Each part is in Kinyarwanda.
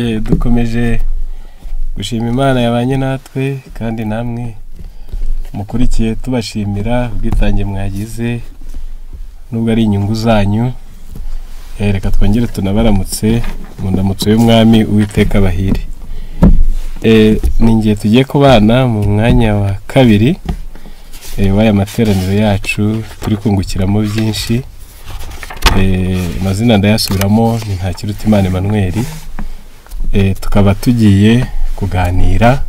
Dukomeje gushima Imana yabanye natwe kandi namwe mukurikiye, tubashimira ubwitange mwagize nubwo ari inyungu zanyu. Reka twongere tunabaramutse mu ndamutso y'Umwami Uwiteka abahire. Ni ngiye tugiye kubana mu mwanya wa kabiri w'aya materaniro yacu turi kungukiramo byinshi. Amazina ndayasubiramo ni Ntakirutimana Emmanuel. Tukaba tugiye kuganira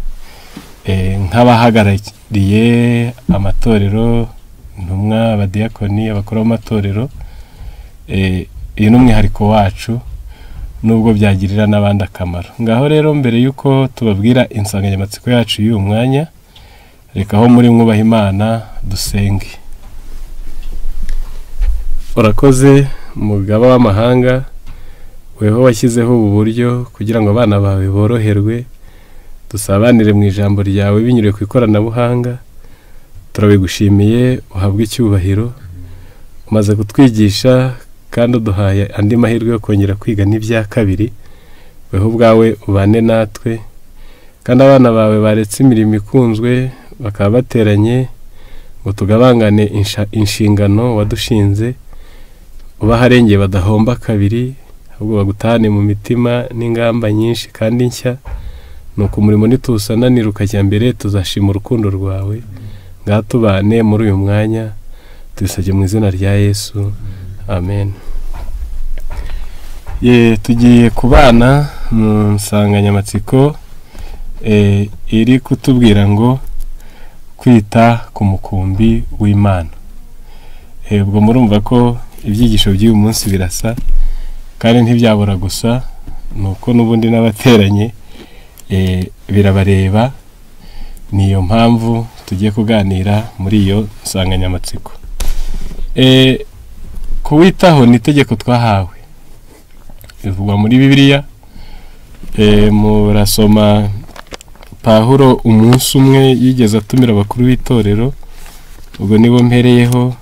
nk'abahagarariye amatorero, intumwa, abadiyakoni, abakuru b'amatorero. Uyu ni umwihariko wacu nubwo byagirira n'abandi akamaro. Ngaho rero mbere y'uko tubabwira insanganyamatsiko yacu y'uyu mwanya, reka aho muri mwubaha Imana dusenge. Urakoze mugaba w'amahanga, weho washyizeho ubu buryo kugira ngo abana bawe boroherwe, dusabanire mu ijambo ryawe binyuriye ku ikoranabuhanga. Turabigushimiye, uhabwe icyubahiro. Umaze kutwigisha kandi uduhaye andi mahirwe yo kongera kwiga n'ibya kabiri. Weho ubwawe ubane natwe, kandi abana bawe baretse imirimo ikunzwe bakaba bateranye ngo tugabangane inshingano wadushinze, ubaharengeye badahomba kabiri, ahubwo bagutahane mu mitima n'ingamba nyinshi kandi nshya. Nuko umurimo nituwusananira ukajya mbere, tuzashima urukundo rwawe. Ngaho tubane muri uyu mwanya, tubisabye mu izina rya Yesu, amen. Tugiye kubana mu nsanganyamatsiko iri kutubwira ngo kwita ku mukumbi w'Imana. Ubwo murumva ko ibyigisho by'uyu munsi birasa kandi ntibyabura gusa, nuko n'ubundi n'abateranye birabareba. Niyo mpamvu tugiye kuganira muri iyo nsanganyamatsiko. Kuwitaho ni itegeko twahawe, bivugwa muri Bibiliya. Murasoma Pawulo umunsi umwe yigeze atumira abakuru b'itorero, ubwo nibo mpereyeho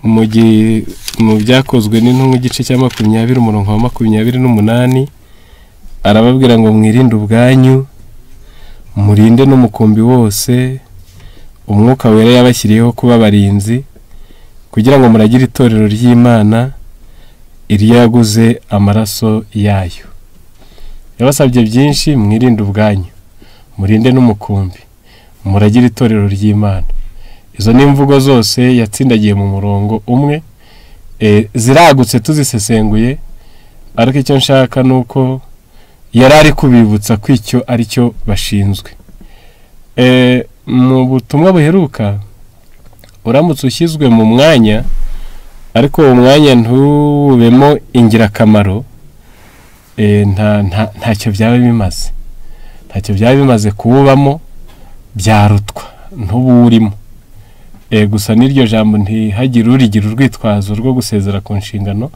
mu byakozwe n'intumwa igice cya 20 umurongo wa 28, arababwira ngo mwirinde ubwanyu, murinde n'umukumbi wose Umwuka Wera yabashyiriyeho kuba abarinzi, kugira ngo muragire itorero ry'Imana iryo yaguze amaraso yayo. Yabasabye byinshi: mwirinde ubwanyu, murinde n'umukumbi, muragire itorero ry'Imana. Izo ni imvugo zose yatsindagiye mu murongo umwe, ziragutse tuzisesenguye, ariko icyo nshaka nuko yari ari kubibutsa ko icyo ari cyo bashinzwe. Mu butumwa buheruka, uramutse ushyizwe mu mwanya ariko uwo mwanya ntubemo ingirakamaro, ntacyo byaba bimaze, ntacyo byaba bimaze kuwubamo, byarutwa ntuburimo. Gusa n'iryo jambo ntihagire urigira urwitwazo rwo gusezera ku nshingano,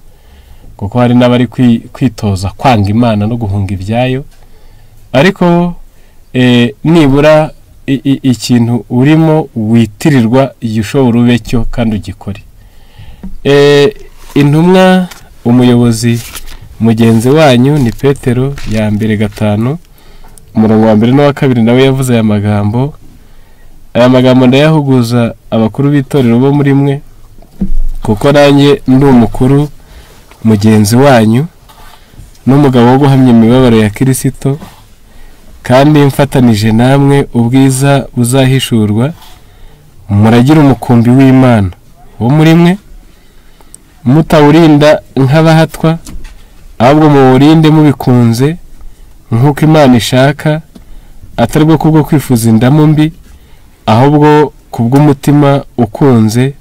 kuko hari n'abari kwitoza kwanga Imana no guhunga ibyayo. Ariko nibura ikintu urimo witirirwa igishobora ube cyo kandi ugikore. Intumwa umuyobozi mugenzi wanyu ni Petero ya mbere 5 umurongo wa 1 n'uwa 2, nawe yavuze aya magambo. Aya magambo ndayahuguza abakuru b'itorero bo muri mwe, kuko nanjye ndi umukuru mugenzi wanyu n'umugabo wo guhamya imibabaro ya Kristo, kandi mfatanije namwe ubwiza buzahishurwa. Muragira umukumbi w'Imana wo muri mwe, mutawurinda nk'abahatwa, ahubwo muwurinde mubikunze nk'uko Imana ishaka, atari bwo kubwo kwifuza indamu mbi, ahubwo kubw'umutima ukunze,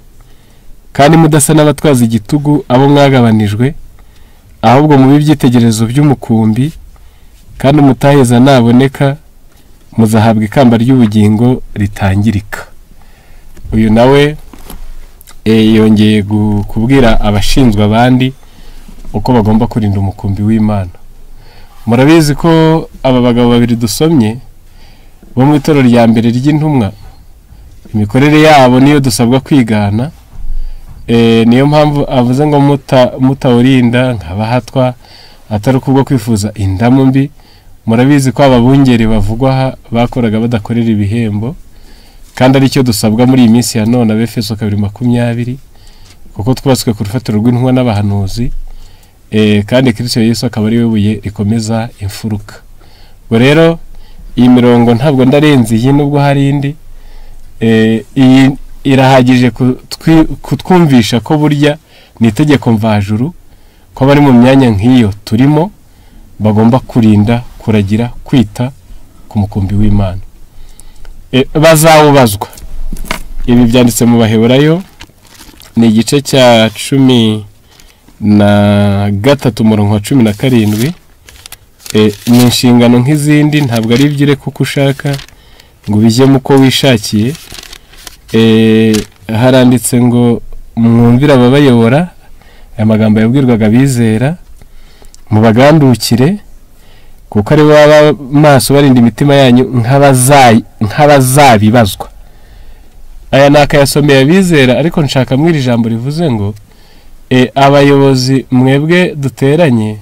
kandi mudasa n'abatwaza igitugu abo mwagabanijwe, ahubwo mube ibyitegererezo by'umukumbi, kandi umutaheza naboneka muzahabwa ikamba ry'ubugingo ritangirika. Uyu nawe yongeye kubwira abashinzwe abandi uko bagomba kurinda umukumbi w'Imana. Murabizi ko aba bagabo babiri dusomye bo mu itorero rya mbere ry'intumwa, imikorere yabo niyo dusabwa kwigana. Niyo mpamvu avuze ngo mutawurinda nk'abahatwa, atari kubwo kwifuza indamu mbi. Murabizi ko ababungeri bavugwa aha bakoraga badakorera ibihembo, kandi aricyo dusabwa muri iyi minsi ya none, Abefeso 2:20, kuko twubatswe ku rufatiro rw'intumwa n'abahanuzi, kandi Kristo Yesu akaba ari we buye rikomeza imfuruka. Ubwo rero iyi mirongo ntabwo ndarenze iyi, nubwo hari indi, iyi irahagije kutwumvisha ko burya ni itegeko mvajuru ko abari mu myanya nk'iyo turimo bagomba kurinda, kuragira, kwita ku mukumbi w'Imana. Bazawubazwa. Ibi byanditse mu Baheburayo, ni igice cya 13 umurongo wa 17. Ni inshingano nk'izindi, ntabwo ari ibyo ureka uko ushaka ngo ubijyemo uko wishakiye. Haranditse ngo mwumvire ababayobora, aya magambo yabwirwaga abizera, mubagandukire kuko ari bo baba maso barinda imitima yanyu nk'abazabibazwa. Aya ni akayasomeye abizera, ariko nshaka mw'iri jambo rivuze ngo abayobozi mwebwe duteranye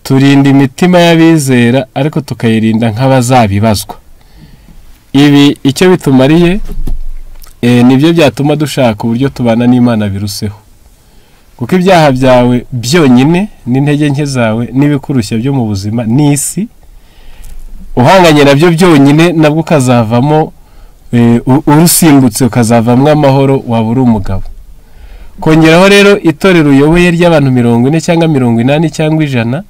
turinda imitima y'abizera, ariko tukayirinda nk'abazabibazwa. Ibi icyo bitumariye, nibyo byatuma dushaka uburyo tubana n'Imana biruseho, kuko ibyaha byawe byonyine n'intege nke zawe n'ibikurushya byo mu buzima n'isi uhanganye nabyo byonyine, nabwo ukazavamo urusimbutse, ukazavamo amahoro, waba uri umugabo. Kongeraho rero itorero uyoboye ry'abantu 40 cyangwa 80 cyangwa 100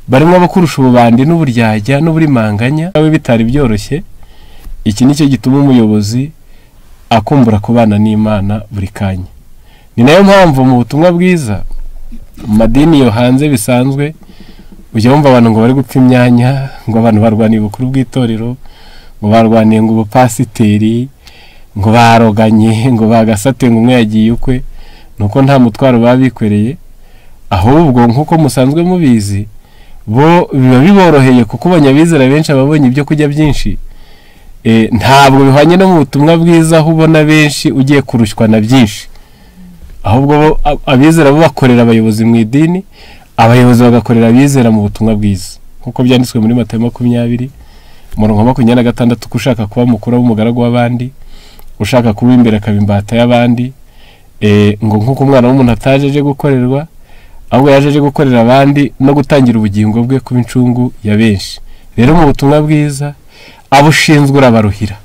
barimo abakurusha ububandi n'uburyarya n'uburimanganya, babe bitari byoroshye. Iki nicyo gituma umuyobozi akumbura kubana n'Imana buri kanya. Ni nayo mpamvu mu butumwa bwiza mu madini yo hanze bisanzwe ujya wumva abantu ngo bari gupfa imyanya, ngo abantu barwaniye ubukuru bw'itorero, ngo barwaniye ngo ubupasiteri, ngo baroganye, ngo bagasate, ngo umwe yagiye ukwe. Nuko nta mutwaro baba bikwereye, ahubwo nkuko musanzwe mubizi bo biba biboroheye, kuko abanyabizera benshi ababonye ibyo kurya byinshi. Ntabwo bihwanye no mu butumwa bwiza aho ubona benshi ugiye kurushywa na byinshi, ahubwo abizera bo bakorera abayobozi mu idini, abayobozi bagakorera abizera mu butumwa bwiza, nkuko byanditswe muri Matayo 20 umurongo wa 26, ko ushaka kuba mukuru w'umugaragu w'abandi, ushaka kuba imbere akaba imbata y'abandi, ngo nkuko umwana w'umuntu ataje aje gukorerwa, ahubwo yaje aje gukorera abandi no gutangira ubugingo bwe kuba incungu ya benshi. Rero mu butumwa bwiza abo ushinzwe urabaruhira,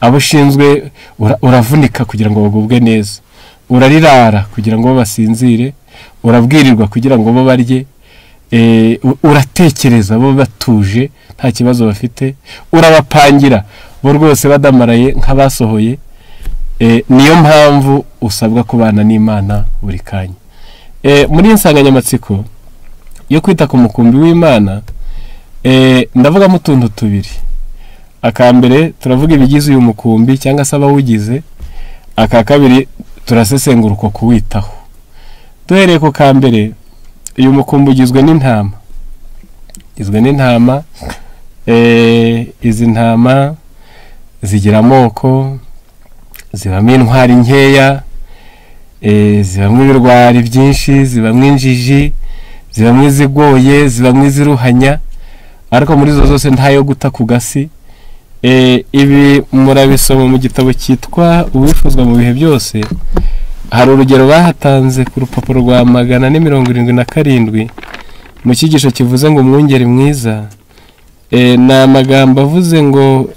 abo ushinzwe uravunika kugira ngo bagubwe neza, urarirara kugira ngo basinzire, urabwirirwa kugira ngo bo barye, uratekereza bo batuje nta kibazo bafite, urabapangira bo rwose badamaraye nk'abasohoye. Niyo mpamvu usabwa kubana n'Imana buri kanya. Muri iyi nsanganyamatsiko yo kwita ku mukumbi w'Imana, ndavugamo utuntu tubiri. Akambere turavuga ibigize uyu mukumbi cyangwa se abawugize, aka kabiri turasesengura uko kuwitaho. Duhereye ku kambere, uyu mukumbi ugizwe n'intama. Ugizwe n'intama, izi ntama zigira amoko, zibamo intwari nkeya, zibamo ibirwari byinshi, zibamo injiji, zibamo izigoye, zibamo iziruhanya, ariko muri zo zose ntayo guta ku gasi. Ibi murabisoma mu gitabo cyitwa Uwifuzwa mu bihe byose. Hari urugero bahatanze ku rupapuro rwa 477 mu cyigisho kivuze ngo umwungeri mwiza. Ni amagambo avuze ngo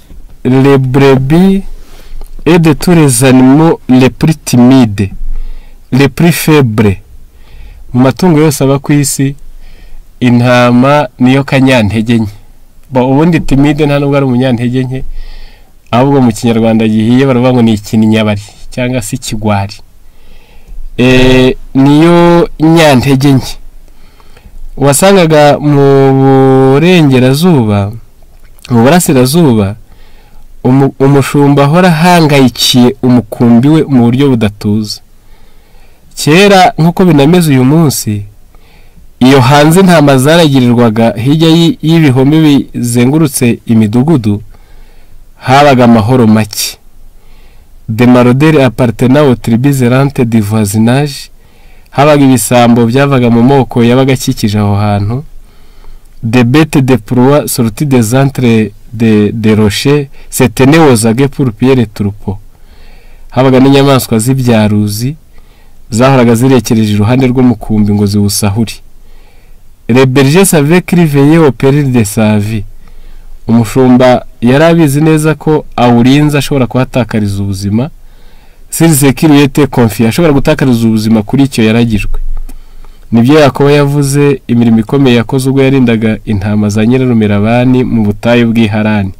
les brebis et de tous les animaux les plus timides, les plus faibles. Mu matungo yose aba ku isi, intama niyo kanyantege nke. Ubundi timide nta nubwo ari umunyantege nke, ahubwo mu kinyarwanda gihiye baravuga ngo ni ikinyabari cyangwa se ikigwari. Niyo nyantege nke. Wasangaga mu burengerazuba, mu burasirazuba, umushumba ahora ahangayikiye umukumbi we mu buryo budatuza. Kera nk'uko binameze uyu munsi, iyo hanze intama zaragirirwaga hirya y'ibihome bizengurutse imidugudu, habaga amahoro make. De maroderi appartenant aux tribus errantes du voisinage, Habaga ibisambo byavaga mu moko yabaga akikije aho hantu. Des bêtes de proie sorties des antres de rochers se tenaient aux aguets pour piller les troupeaux. Habaga n'inyamaswa z'ibyaruzi zahoraga zirekereje iruhande rw'umukumbi ngo ziwusahure. Le berger savait qu'il veillait au péril de sa vie. Umushumba yari abizi neza ko awurinze ashobora kuhatakariza ubuzima. Sur ce qui lui était confié, ashobora gutakariza ubuzima kuri icyo yaragijwe. Nibyo Yakobo yavuze imirimo ikomeye yakoze ubwo yarindaga intama za nyirarume Labani mu butayu bw'i Harani.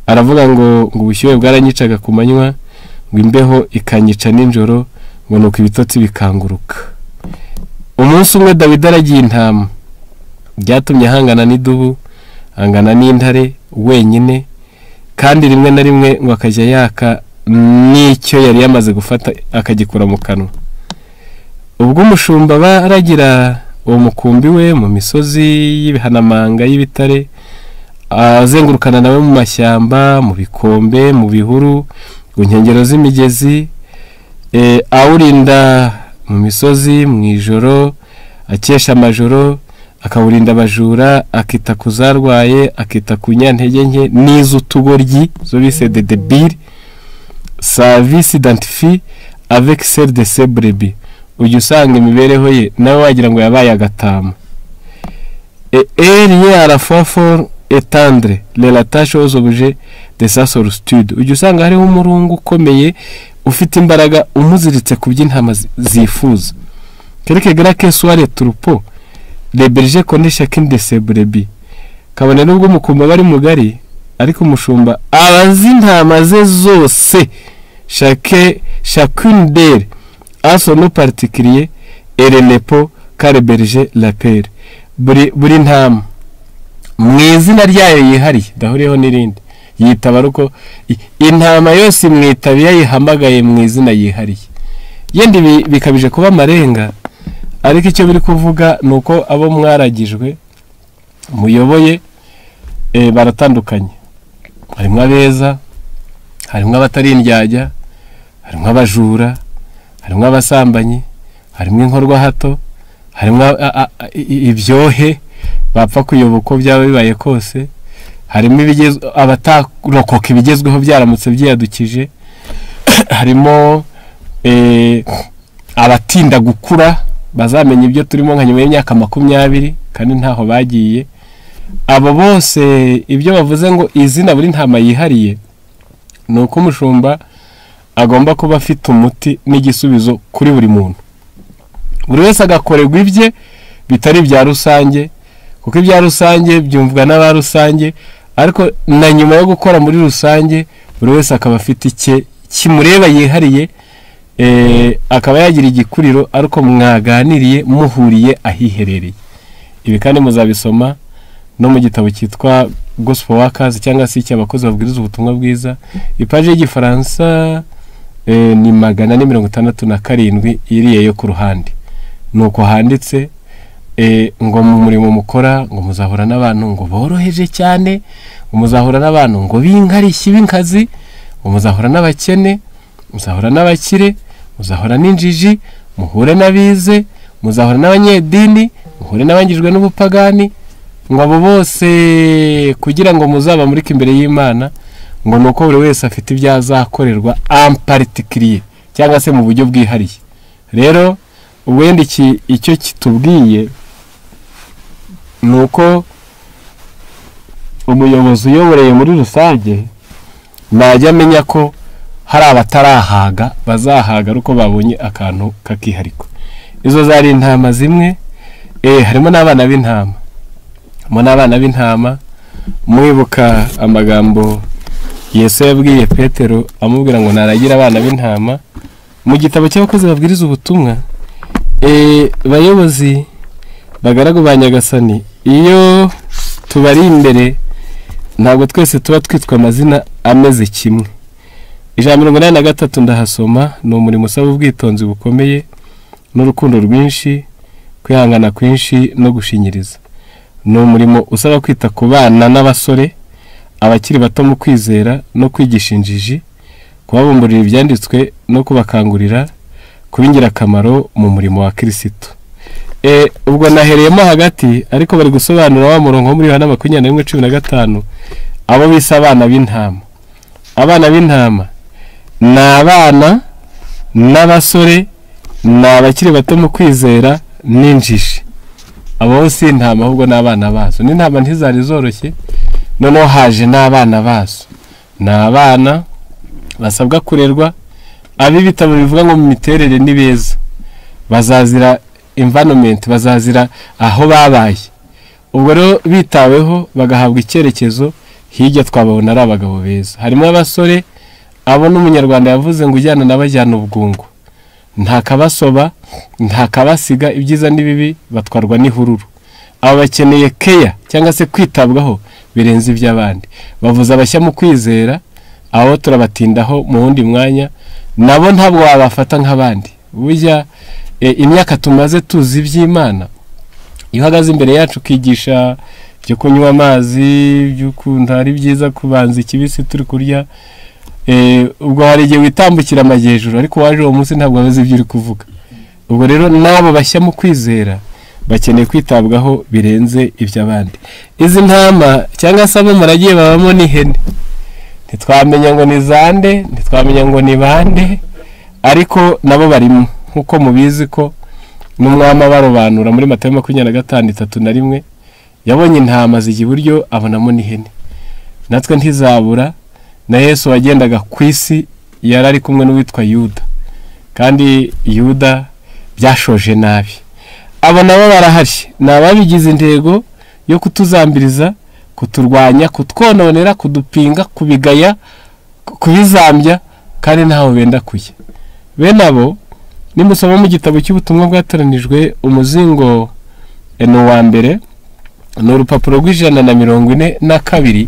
Aravuga ngo ubushyuhe bwaranyicaga ku manywa, ngo imbeho ikanyica nijoro, ngo nuko ibitotsi bikanguruka. Umunsi umwe Dawidi aragiye intama, byatumye ahangana n'idubu, ahangana n'intare wenyine, kandi rimwe na rimwe ngo akajya yaka n'icyo yari yamaze gufata akagikura mu kanwa. Ubwo umushumba baragira uwo mukumbi we mu misozi y'ibihanamanga y'ibitare, azengurukana nawe mu mashyamba, mu bikombe, mu bihuru, ku nkengero z'imigezi, awurinda mu misozi mu ijoro, akesha amajoro, akawurinda abajura, akita ku zarwaye, akita ku nyantege nke n'iz'utugoryi zo bise de débile. Sa vie s'identifie avec celle de ses brebis. Ujya usanga imibereho ye nawe wagira ngo yabaye agatama. Et elle est à la fois fort et tendre, le rattache aux objets de sa solitude. Ujya usanga hariho umurungu ukomeye ufite imbaraga umuziritse ku by'intama zifuza. Quelque grand que soit le troupeau, le berger connaît chacune de ses brebis. Kabone nubwo umukumbi aba ari mugari, ariko umushumba abazi intama ze zose. Chacune d'elles a son nom particulier et le répond quand le berger l'appelle. Buri ntama mu izina ryayo yihariye, dahuriyeho n'irindi, yitaba ariko intama yose imwitaba iyo ayihamagaye mu izina yihariye. Yenda ibi bikabije kuba amarenga, ariko icyo biri kuvuga ni uko abo mwaragijwe muyoboye baratandukanye. Harimo abeza, harimo abatari indyarya, harimo abajura, harimo abasambanyi, harimo inkorwa hato, harimo ibyohe bapfa kuyoba uko byaba bibaye kose, harimo abatarokoka ibigezweho byaramutse byiyadukije, harimo abatinda gukura bazamenya ibyo turimo nka nyuma y'imyaka 20 kandi ntaho bagiye. Abo bose ibyo bavuze ngo izina buri ntama yihariye, ni uko umushumba agomba kuba afite umuti n'igisubizo kuri buri muntu. Buri wese agakorerwa ibye bitari ibya rusange, kuko ibya rusange byumvwa n'aba rusange, ariko na nyuma yo gukora muri rusange buri wese akaba afite icye kimureba yihariye, akaba yagira igikuriro ariko mwaganiriye muhuriye ahiherereye. Ibi kandi muzabisoma no mu gitabo cyitwa Gospel Workers cyangwa se icy'abakozi babwiriza ubutumwa bwiza. Ipaji y'igifaransa ni 467 iriye yo ku ruhande. Nuko handitse ngo mu murimo mukora ngo muzahura n'abantu ngo boroheje cyane, ngo muzahura n'abantu ngo b'inkarishyi b'inkazi, ngo muzahura n'abakene, muzahura n'abakire, muzahura n'injiji, muhure n'abize, muzahura n'abanyedini, muhure n'abangijwe n'ubupagani, ngo abo bose kugira ngo muzabamurike imbere y'Imana, ngo nuko buri wese afite ibyo azakorerwa en particulier cyangwa se mu buryo bwihariye. Rero ubundi icyo kitubwiye nuko umuyobozi uyoboreye muri rusange najya amenya ko hari abatarahaga bazahaga ariko babonye akantu kakihariko. Izo zari intama zimwe, harimo n'abana b'intama. Harimo n'abana b'intama. Mwibuka amagambo Yesu yabwiye Petero amubwira ngo naragira abana b'intama mu gitabo cy'abakozi babwiriza ubutumwa. Bayobozi bagaragu ba Nyagasani, iyo tubari imbere ntabwo twese tuba twitwa amazina ameze kimwe. Ijambo 83 ndahasoma, ni umurimo usaba ubwitonzi bukomeye n'urukundo rwinshi, kwihangana kwinshi no gushinyiriza. Ni umurimo usaba kwita ku bana n'abasore, abakiri bato mu kwizera no kwigisha injiji, kubabumburira ibyanditswe no kubakangurira kuba ingirakamaro mu murimo wa Kirisitu. Ubwo nahereyemo hagati, ariko bari gusobanura wa murongo wo muri Yohana 21:15, abo bise abana b'intama. Abana b'intama ni abana n'abasore, ni abakiri bato mu kwizera n'injiji. Abo si intama ahubwo ni abana bazo. N'intama ntizari zoroshye, noneho haje n'abana bazo. Ni abana basabwa kurerwa, ab'ibitabo bivuga ngo mu miterere ni beza, bazazira environment, bazazira aho babaye. Ubwo rero bitaweho bagahabwa icyerekezo, hirya twababona ari abagabo beza. Harimo abasore, abo n'umunyarwanda yavuze ngo ujyana n'abajyana ubwungu, nta kabasoba nta kabasiga, ibyiza n'ibibi batwarwa n'ihururu. Abo bakeneye keya cyangwa se kwitabwaho birenze iby'abandi. Bavuze abashya mu kwizera, abo turabatindaho mu wundi mwanya, nabo ntabwo wabafata nk'abandi. Burya imyaka tumaze tuzi iby'Imana, iyo uhagaze imbere yacu ukigisha ibyo kunywa amazi, by'ukuntu ari byiza kubanza ikibisi turi kurya, ubwo hari igihe witambukira amajyejuru, ariko waje uwo munsi ntabwo wazi ibyo uri kuvuga. Ubwo rero n'abo bashya mu kwizera bakeneye kwitabwaho birenze iby'abandi. Izi ntama cyangwa se abo muragiye babamo n'ihene, ntitwamenya ngo ni zande, ntitwamenya ngo ni bande, ariko nabo barimo. Nkuko mubizi ko n'umwami abarobanura muri Matayo 25:31, yabonye intama zijya iburyo abonamo n'ihene. Natwe ntizabura. Na Yesu wagendaga ku isi yari ari kumwe n'uwitwa Yuda, kandi Yuda byashoje nabi. Abo nabo barahari, ni ababigize intego yo kutuzambiriza, kuturwanya, kutwononera, kudupinga, kubigaya, kubizambya, kandi ntaho benda kujya. Bene abo nimusoma mu gitabo cy'ubutumwa bwatoranijwe, umuzingo ni uwa mbere, ni urupapuro rw'142,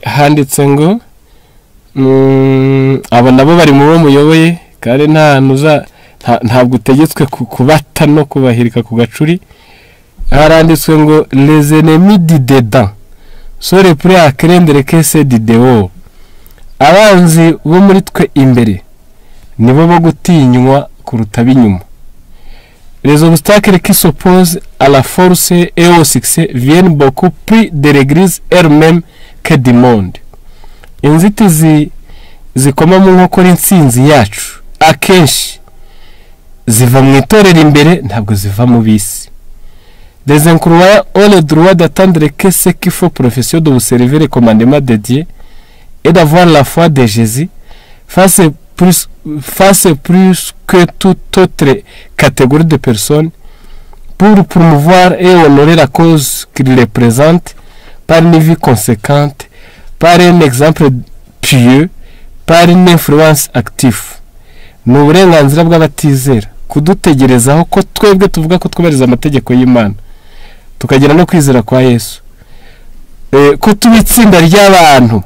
handitse ngo abo nabo bari mu bo muyoboye, kandi ntabwo utegetswe kubata no kubahirika ku gacuri. Haranditswe ngo les ennemis du dedans sont prêts à craindre que ceux du dehors. Abanzi bo muri twe imbere nibo bo gutinywa kuruta b'inyuma. Les obstacles qui s'opposent à la force et au succès viennent beaucoup plus de l'église elle-même que du monde. Inzitizi zikoma mu nkokora intsinzi yacu akenshi ziva mu itorero imbere, ntabwo ziva mu bisi. Des incroyants ont le droit d'attendre que ceux qui font profession de vous servir le commandement de Dieu et d'avoir la foi de Jésus fassent plus que toute autre catégorie de personnes pour promouvoir et honorer la cause qu'il représente par une vie conséquente, par un exemple pieux, par une influence active. Ni uburenganzira bw'abatizera kudutegerezaho ko twebwe tuvuga ko twubahiriza amategeko y'Imana, tukagira no kwizera kwa Yesu, ko tuba itsinda ry'abantu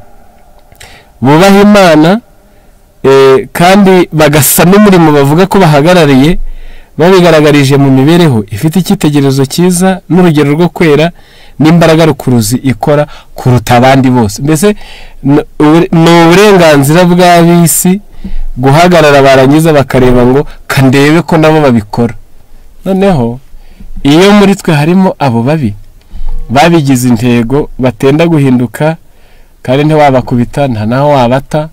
bubaha Imana, kandi bagasa n'umurimo bavuga ko bahagarariye, babigaragarije mu mibereho ifite icyitegererezo cyiza n'urugero rwo kwera n'imbaraga rukuruzi ikora kuruta abandi bose. Mbese ni uburenganzira bw'ab'isi guhagarara barangiza bakareba ngo kandebe ko nabo babikora. Noneho iyo muri twe harimo abo babi babigize intego, batenda guhinduka, kandi ntiwabakubita nta naho wabata,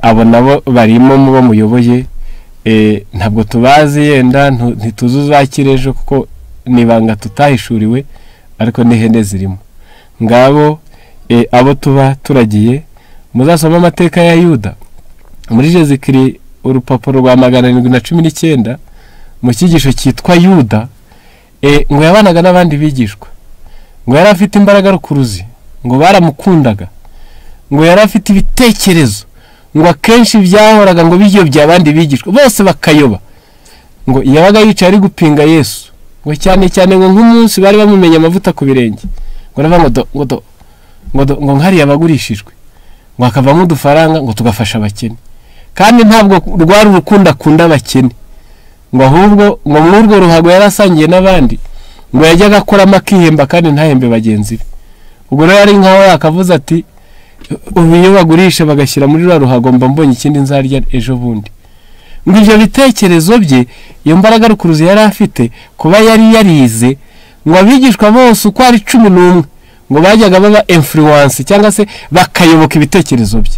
abo nabo barimo mu bo muyoboye. Ntabwo tubazi, yenda ntituzi uzakira ejo kuko nibanga tutahishuriwe, ariko n'ihene zirimo. Ngabo abo tuba turagiye. Muzasoma amateka ya Yuda muri Jezikiri urupapuro rwa 719 mu cyigisho cyitwa Yuda, ngo yabanaga n'abandi bigishwa, ngo yari afite imbaraga rukuruzi, ngo baramukundaga, ngo yari afite ibitekerezo, ngo akenshi byahoraga ngo biyobya abandi bigishwa bose bakayoba. Ngo yabaga yicaye ari gupinga Yesu, ngo cyane cyane ngo nk'umunsi bari bamumenye amavuta ku birenge, ngo aravuga ngo nkariya bagurishijwe, ngo akavamo udufaranga ngo tugafasha abakene. Kandi ntabwo rwari urukundo akunda abakene, ngo ahubwo ngo muri urwo ruhago yarasangiye n'abandi, ngo yajyaga akoramo akihemba kandi ntahembe bagenzi be. Ubwo rero ari nkaho yakavuze ati ubu iyo bagurisha bagashyira muri rwa ruhago mba mbonye ikindi nzarya ejo bundi. Ngo ibyo bitekerezo bye, iyo mbaraga rukuruzi yari afite, kuba yari yarize, ngo abigishwa bose uko ari 11 ngo bajyaga baba influence cyangwa se bakayoboka ibitekerezo bye.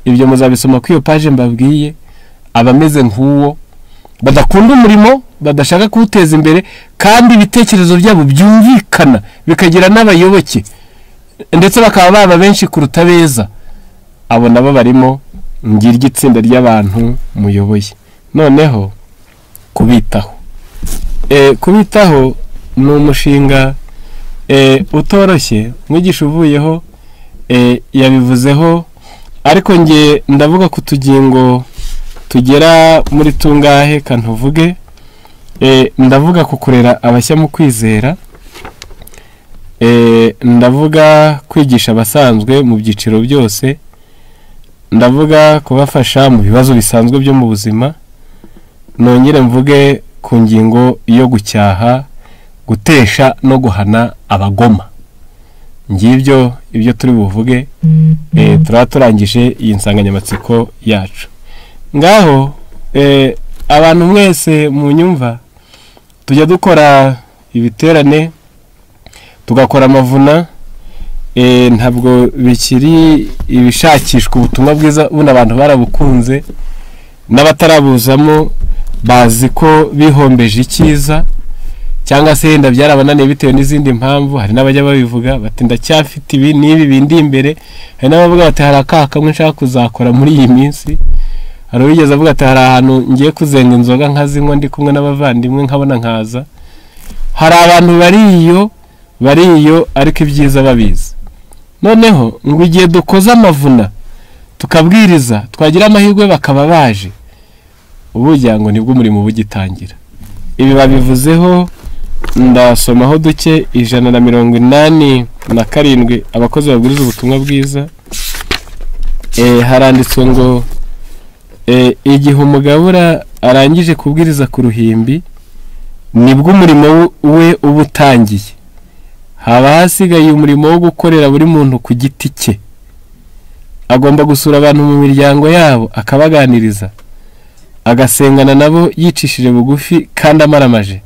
Ibyo muzabisoma ku iyo page mbabwiye. Abameze nk'uwo badakunda umurimo, badashaka kuwuteza imbere, kandi ibitekerezo byabo byumvikana bikagira n'abayoboke, ndetse bakaba baba benshi kuruta beza, abo nabo barimo. Ngiryo itsinda ry'abantu muyoboye. Noneho kubitaho, kubitaho ni umushinga utoroshye. Umwigisha uvuyeho yabivuzeho, ariko nge ndavuga ku tugingo tugera muri tungahe kantuvuge. Ndavuga ku kurera abashya mu kwizera, ndavuga kwigisha abasanzwe mu byiciro byose, ndavuga kubafasha mu bibazo bisanzwe byo mu buzima, nongere mvuge ku ngingo yo gucyaha, gutesha no guhana abagoma. Ngibyo ibyo turi buvuge. Turaba turangije iyi nsanganyamatsiko yacu. Ngaho abantu mwese mu nyumva, tujya dukora ibiterane, tugakora amavuna, ntabwo bikiri ibishakishwa ubutumwa bwiza, buno abantu barabukunze, n'abatarabuzamo bazi ko bihombeje icyiza, cyangwa se yenda byarabananiye bitewe n'izindi mpamvu. Hari n'abajya babivuga bati ndacyafite ibi n'ibi bindi imbere, hari n'abavuga bati hari akaha kamwe nshaka kuzakora muri iyi minsi. Hari uwigeze avuga ati hari ahantu ngiye kuzenga inzoga nkazinywa ndi kumwe n'abavandimwe nkabona nkaza. Hari abantu bariyo ariko ibyiza babizi. Noneho ngo igihe dukoze amavuna tukabwiriza, twagira amahirwe bakaba baje, ubugira ngo nibwo umurimo ugitangira. Ibi babivuzeho, ndasomaho duke. 187 abakozi babwiriza ubutumwa bwiza. Haranditswe ngo igihe umugabura arangije kubwiriza ku ruhimbi, nibwo umurimo we uba utangiye. Haba hasigaye umurimo wo gukorera buri muntu ku giti cye. Agomba gusura abantu mu miryango yabo, akabaganiriza, agasengana nabo yicishije bugufi kandi amaramaje.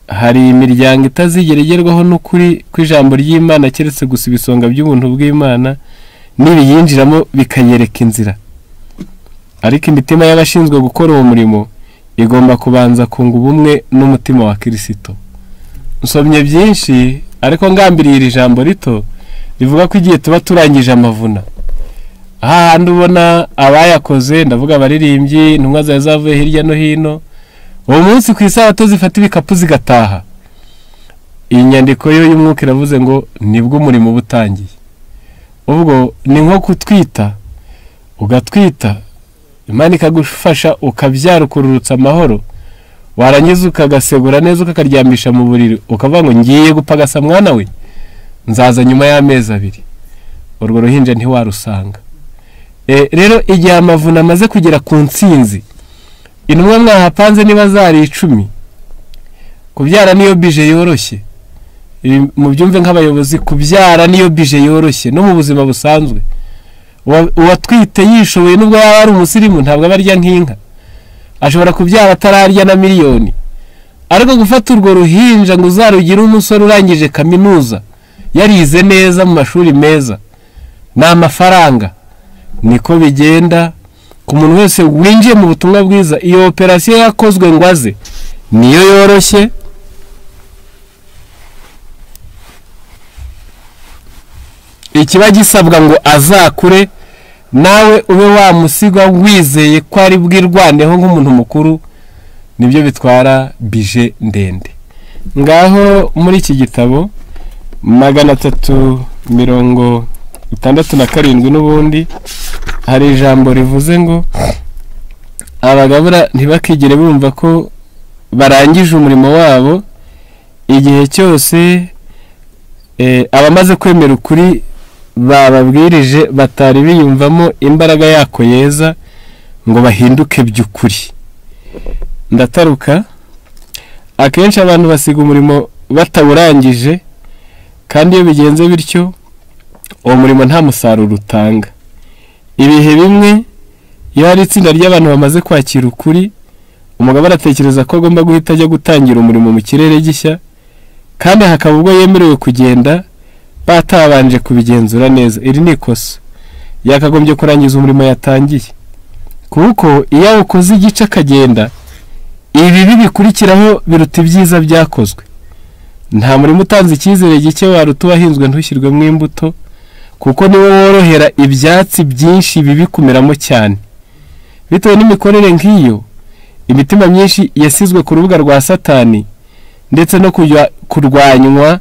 Hari imiryango itazigera igerwaho n'ukuri kw'ijambo ry'Imana, keretse gusa ibisonga by'ubuntu bw'Imana n'ibiyinjiramo bikayereka inzira. Ariko imitima y'abashinzwe gukora uwo murimo igomba kubanza kunga ubumwe n'umutima wa Kristo. Nsomye byinshi, ariko ngambiriye iri jambo rito rivuga ko igihe tuba turangije amavuna, ahandi ubona abayakoze, ndavuga abaririmbyi, intumwa zawe zavuye hirya no hino, uwo munsi ku isabato zifata ibikapu zigataha. Iyi nyandiko yo y'umwuka iravuze ngo nibwo umurimo uba utangiye. Ubwo ni nko kutwita, ugatwita, Imana ikagufasha ukabyara ukururutsa amahoro, warangiza ukagasegura neza ukakaryamisha mu buriri, ukavuga ngo ngiye gupagasa mwana we, nzaza nyuma y'amezi 2. Urwo ruhinja ntiwarusanga. Rero igihe amavuna amaze kugera ku ntsinzi, intumwa mwahapanze niba zari 10, kubyara niyo bije yoroshye. Mubyumve nk'abayobozi, kubyara niyo bije yoroshye no mu buzima busanzwe. Uwatwite yishoboye nubwo yaba ari umusirimu ntabwo aba arya nk'inka, ashobora kubyara atararya na miliyoni. Ariko gufata urwo ruhinja ngo uzarugire umusore urangije kaminuza, yarize neza mu mashuri meza, ni amafaranga. Niko bigenda ku muntu wese winjiye mu butumwa bwiza. Iyo operasiyo yakozwe ngo aze niyo yoroshye. Ikiba gisabwa ngo azakure, nawe ube wamusiga wizeye ko ari bwirwaneho nk'umuntu mukuru, nibyo bitwara bije ndende. Ngaho muri iki gitabo 367 n'ubundi hari ijambo rivuze ngo abagabura ntibakigere bumva ko barangije umurimo wabo igihe cyose abamaze kwemera ukuri bababwirije batari biyumvamo imbaraga yako yeza ngo bahinduke by'ukuri. Ndataruka, akenshi abantu basiga umurimo batawurangije, kandi iyo bigenze bityo uwo murimo nta musaruro utanga. Ibihe bimwe Iyo hari itsinda ry'abantu bamaze kwakira ukuri, umugabo aratekereza ko agomba guhita ajya gutangira umurimo mu kirere gishya, kandi hakaba ubwo yemerewe kugenda batabanje kubigenzura neza. Iri ni ikosa. Yakagombye kurangiza umurimo yatangiye, kuko iyo awukoze igice akagenda, ibibi bikurikiraho biruta ibyiza byakozwe. Nta murimo utanze icyizere gike waruta uwahinzwe ntushyirwemo imbuto, kuko niwo worohera ibyatsi byinshi bibi kumeramo cyane. Bitewe n'imikorere nk'iyo, imitima myinshi yasizwe ku rubuga rwa Satani ndetse no kurwanywa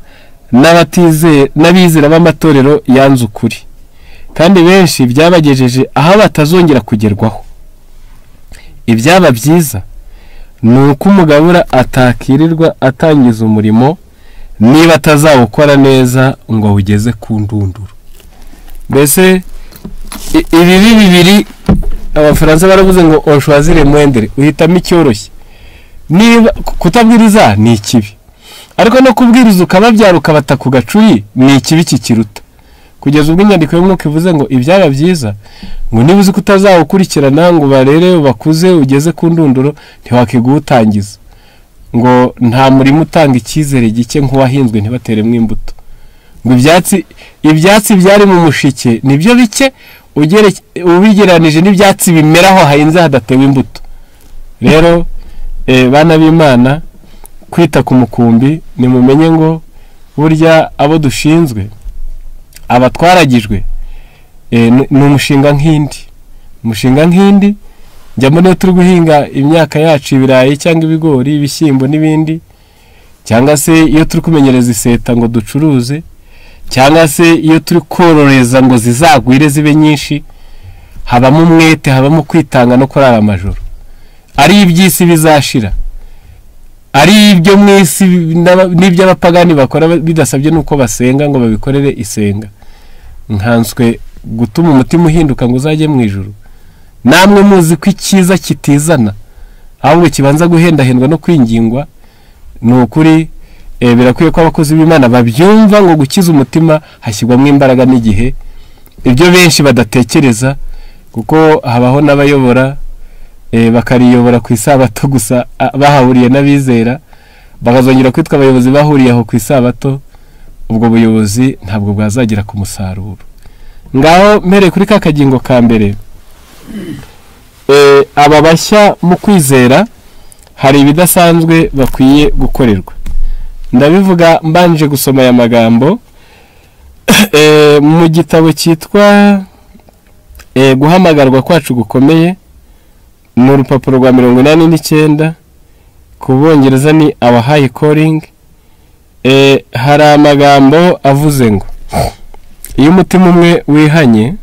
n'abizera b'amatorero yanze ukuri, kandi benshi byabagejeje aho batazongera kugerwaho. Ibyaba byiza ni uko umugabura atakirirwa atangiza umurimo niba atazawukora neza ngo awugeze ku ndunduro. Mbese ibibi bibiri, Abafaransa baravuze ngo on choisit le moindre, uhitamo icyoroshye. Niba kutabwiriza ni ikibi, ariko no kubwiriza ukababyara ukabata ku gacuri ni ikibi kikiruta. Kugeza ubwo inyandiko y'umwuka ivuze ngo ibyaba byiza ngo niba uzi ko utazawukurikirana ngo barere ubakuze ugeze ku ndunduro, ntiwakigutangiza. Ngo nta murimo utanga icyizere gike nk'uwahinzwe ntibateremo imbuto. Ngo ibyatsi byari mu mushike nibyo bike ubigeranije n'ibyatsi bimeraho hahinze hadatewe imbuto. Rero bana b'Imana, kwita ku mukumbi, nimumenye ngo burya abo dushinzwe, abatwaragijwe, ni umushinga nk'indi. Umushinga nk'indi, njya mbona iyo turi guhinga imyaka yacu, ibirayi cyangwa ibigori, ibishyimbo n'ibindi, cyangwa se iyo turi kumenyereza iseta ngo ducuruze, cyangwa se iyo turi kororeza ngo zizagwire zibe nyinshi, habamo umwete, habamo kwitanga no kurara amajoro. Ari iby'isi bizashira, ari ibyo mu isi n'iby'abapagani bakora bidasabye nuko basenga ngo babikorere isenga. Nkanswe gutuma umutima uhinduka ngo uzajye mu ijuru. Namwe muzi ko icyiza kitizana, ahubwo kibanza guhendahendwa no kwingingwa. Ni ukuri birakwiye ko abakozi b'Imana babyumva ngo gukiza umutima hashyirwamo imbaraga n'igihe, ibyo benshi badatekereza, kuko habaho n'abayobora bakariyobora ku isabato gusa bahahuriye n'abizera, bakazongera kwitwa abayobozi bahuriye aho ku isabato. Ubwo buyobozi ntabwo bwazagera ku musaruro. Ngaho mpereye kuri ka kagingo ka mbere, aba bashya mu kwizera hari ibidasanzwe bakwiye gukorerwa. Ndabivuga mbanje gusoma aya magambo mu gitabo cyitwa Guhamagarwa kwacu gukomeye, ni urupapuro rwa 89, ku Bongereza ni Our High Calling. Hari amagambo avuze ngo iyo umutima umwe wihanye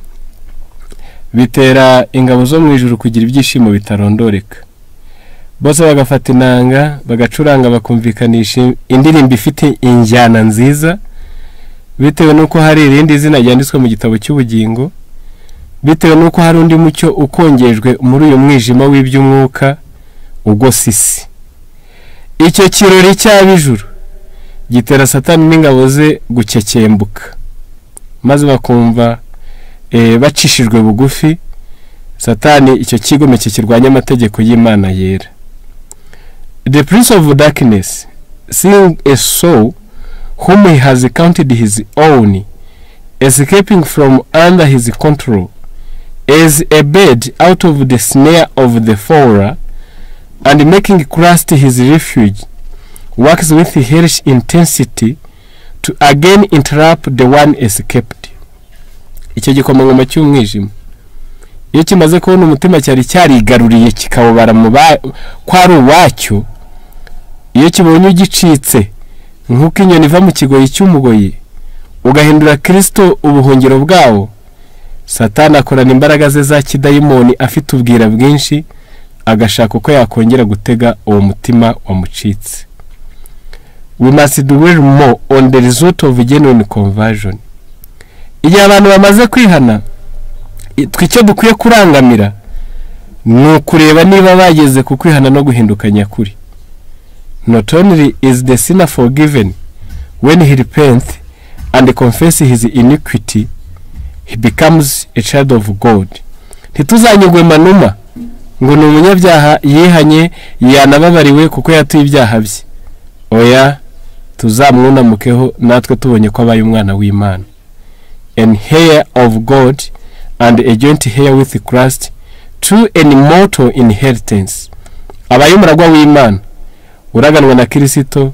bitera ingabo zo mu ijuru kugira ibyishimo bitarondoreka. Bose bagafata inanga bagacuranga bakumvikanisha indirimbo ifite injyana nziza, bitewe nuko hari irindi zina ryanditswe mu gitabo cy'ubugingo, bitewe nuko hari undi mucyo ukongejwe muri uyu mwijima w'iby'umwuka ugose isi. Icyo kirori cy'ab'ijuru gitera Satani n'ingabo ze gukekembuka, maze bakumva bacishijwe bugufi. Satani icyo kigomeke kirwanya amategeko y'Imana yera. The prince of darkness, seeing a soul whom he has counted his own, escaping from under his control, as a bird out of the snare of the fowler, and making Christ his refuge, works with hellish intensity to again entrap the one escaped. Icyo gikomangoma cy'umwijima iyo kimaze kubona umutima cyari cyarigaruriye kikawubara mu ko ari uwacyo, iyo kibonye ugicitse nk'uko inyoni iva mu kigoyi cy'umugoyi ugahindura Kristo ubuhungiro bwawo, Satani akorana imbaraga ze za kidayimoni afite ubwira bwinshi, agashaka uko yakongera gutega uwo mutima wamucitse. We must dwell more on the result of genuine conversion. Igihe abantu bamaze kwihana, icyo dukwiye kurangamira ni ukureba niba bageze ku kwihana no guhinduka nyakuri. Not only is the sinner forgiven when he repents and confesses his iniquity, he becomes a child of God. Ntituzanyugwe manuma ngo ni umunyabyaha yihanye yanababariwe kuko yatuye ibyaha bye. Oya, tuzamwunamukeho natwe tubonye ko abaye umwana w'Imana. An heir of God and a joint heir with Christ to an immortal inheritance. Abaye umuragwa w'Imana uraganwa na Kristo,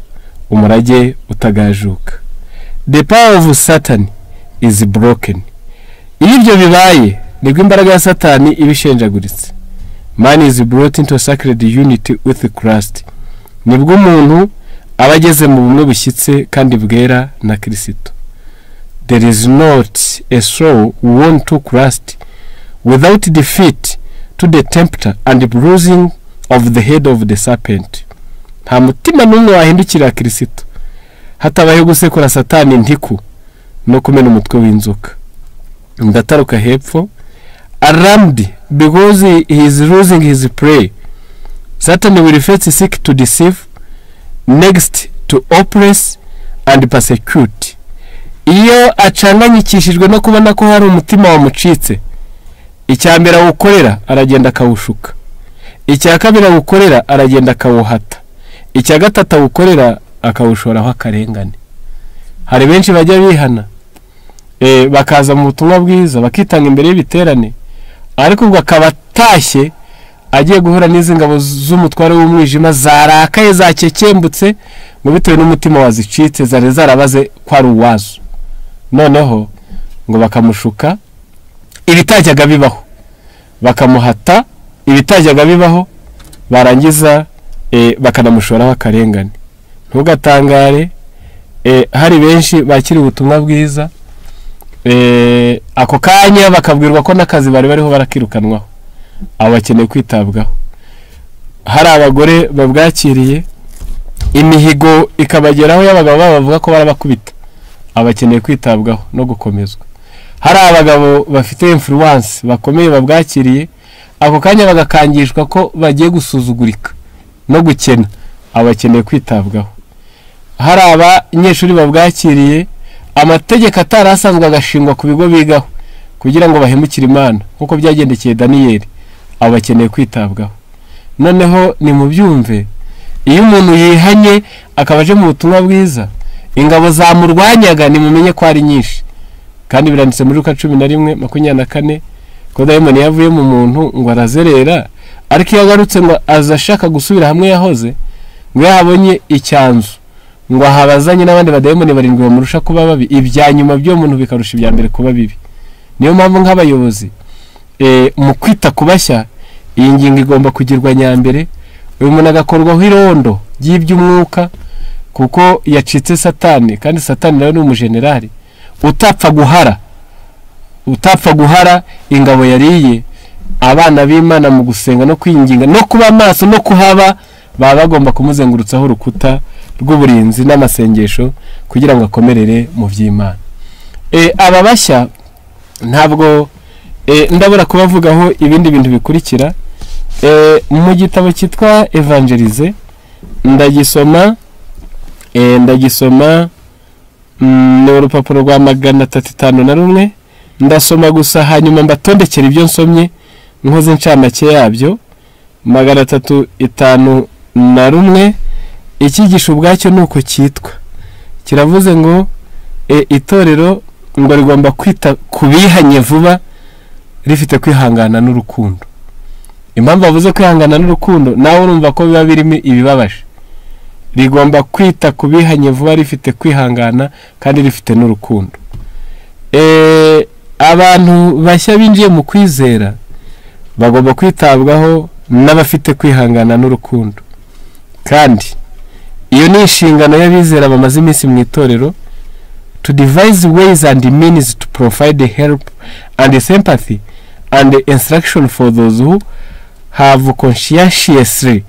umurage utagajuka. The power of Satan is broken. Iyo ibyo bibaye nibwo imbaraga ya Satani iba ishenjaguritse. Man is brought into sacred unity with Christ. Nibwo umuntu aba ageze mu bumwe bushyitse kandi bwera na Kristo. There is not a soul won to Christ without defeat to the tempter and bruising of the head of the serpent. Nta mutima n'umwe wahindukira Kristo hatabayeho gusekura Satani intiku no kumena umutwe w'inzoka. Ndataruka hepfo. Alarmed because he is losing his prey, Satan will first seek to deceive, next to oppress and persecute. Iyo acanganyikishijwe no kubona ko hari umutima wamucitse, icya mbere awukorera aragenda akawushuka, icya kabiri awukorera aragenda akawuhata, icya gatatu awukorera akawushoraho akarengane. Hari benshi bajya bihana, bakaza mu butumwa bwiza bakitanga imbere y'ibiterane, ariko ubwo akaba atashye agiye guhura n'izi ngabo z'umutware w'umwijima zarakaye zakekembutse, ngo bitewe n'umutima wazicitse zari zarabaze ko ari uwazo. Noneho ngo bakamushuka ibitajyaga bibaho, bakamuhata ibitajyaga bibaho, barangiza bakanamushoraho akarengane. Ntugatangare, hari benshi bakiri ubutumwa bwiza, ako kanya bakabwirwa ko n'akazi bari bariho barakirukanwaho. Abo bakeneye kwitabwaho. Hari abagore babwakiriye imihigo ikabageraho y'abagabo babo bavuga ko barabakubita. Abo bakeneye kwitabwaho no gukomezwa. Hari abagabo bafite influence bakomeye babwakiriye, ako kanya bagakangishwa ko bagiye gusuzugurika no gukena. Abo bakeneye kwitabwaho. Hari abanyeshuri babwakiriye amategeko atarasanzwe agashingwa ku bigo bigaho kugira ngo bahemukire Imana nkuko byagendekeye Daniyeli. Abo bakeneye kwitabwaho. Noneho ni mu byumve, iyo umuntu yihanye akaba aje mu butumwa bwiza, ingabo zamurwanyaga nimumenye ko ari nyinshi. Kandi biranditse muri Luka 11:24 ko dayimoni yavuye mu muntu ngo arazerera, ariko iyo agarutse ngo aza ashaka gusubira hamwe yahoze, ngo yahabonye icyanzu ngo ahabazanye n'abandi badayimoni barindwi bamurusha kuba babi, ibya nyuma byo muntu bikarusha ibya mbere kuba bibi. Niyo mpamvu nk'abayobozi mu kwita kubashya iyi ngingo igomba kugirwa nyambere. Uyu muntu agakorwaho irondo ry'iby'umwuka kuko yacitse Satani, kandi Satani nawe ni umujenerali utapfa guhara ingabo yariye. Abana b'Imana mu gusenga no kwinginga no kuba maso no kuhaba, baba bagomba kumuzengurutsaho urukuta rw'uburinzi n'amasengesho kugira ngo akomerere mu by'Imana. Aba bashya ntabwo ndabura kubavugaho ibindi bintu bikurikira. Mu gitabo cyitwa Evangelize ndagisoma, ni urupapuro rwa 351. Ndasoma gusa hanyuma mbatondekera ibyo nsomye nkoze incamake yabyo. 351, icyigisho ubwacyo nuko cyitwa, kiravuze ngo itorero ngo rigomba kwita kubihanye vuba rifite kwihangana n'urukundo. Impamvu bavuze kwihangana n'urukundo, nawe urumva ko biba birimo ibibabaje. Rigomba kwita kubihanye vuba rifite kwihangana kandi rifite n'urukundo. Abantu bashya binjiye mu kwizera bagomba kwitabwaho n'abafite kwihangana n'urukundo. Kandi iyo ni inshingano y'abizera bamaze iminsi mu itorero, to devise ways and means to provide the help and the sympathy and the instruction for those who have conscientiously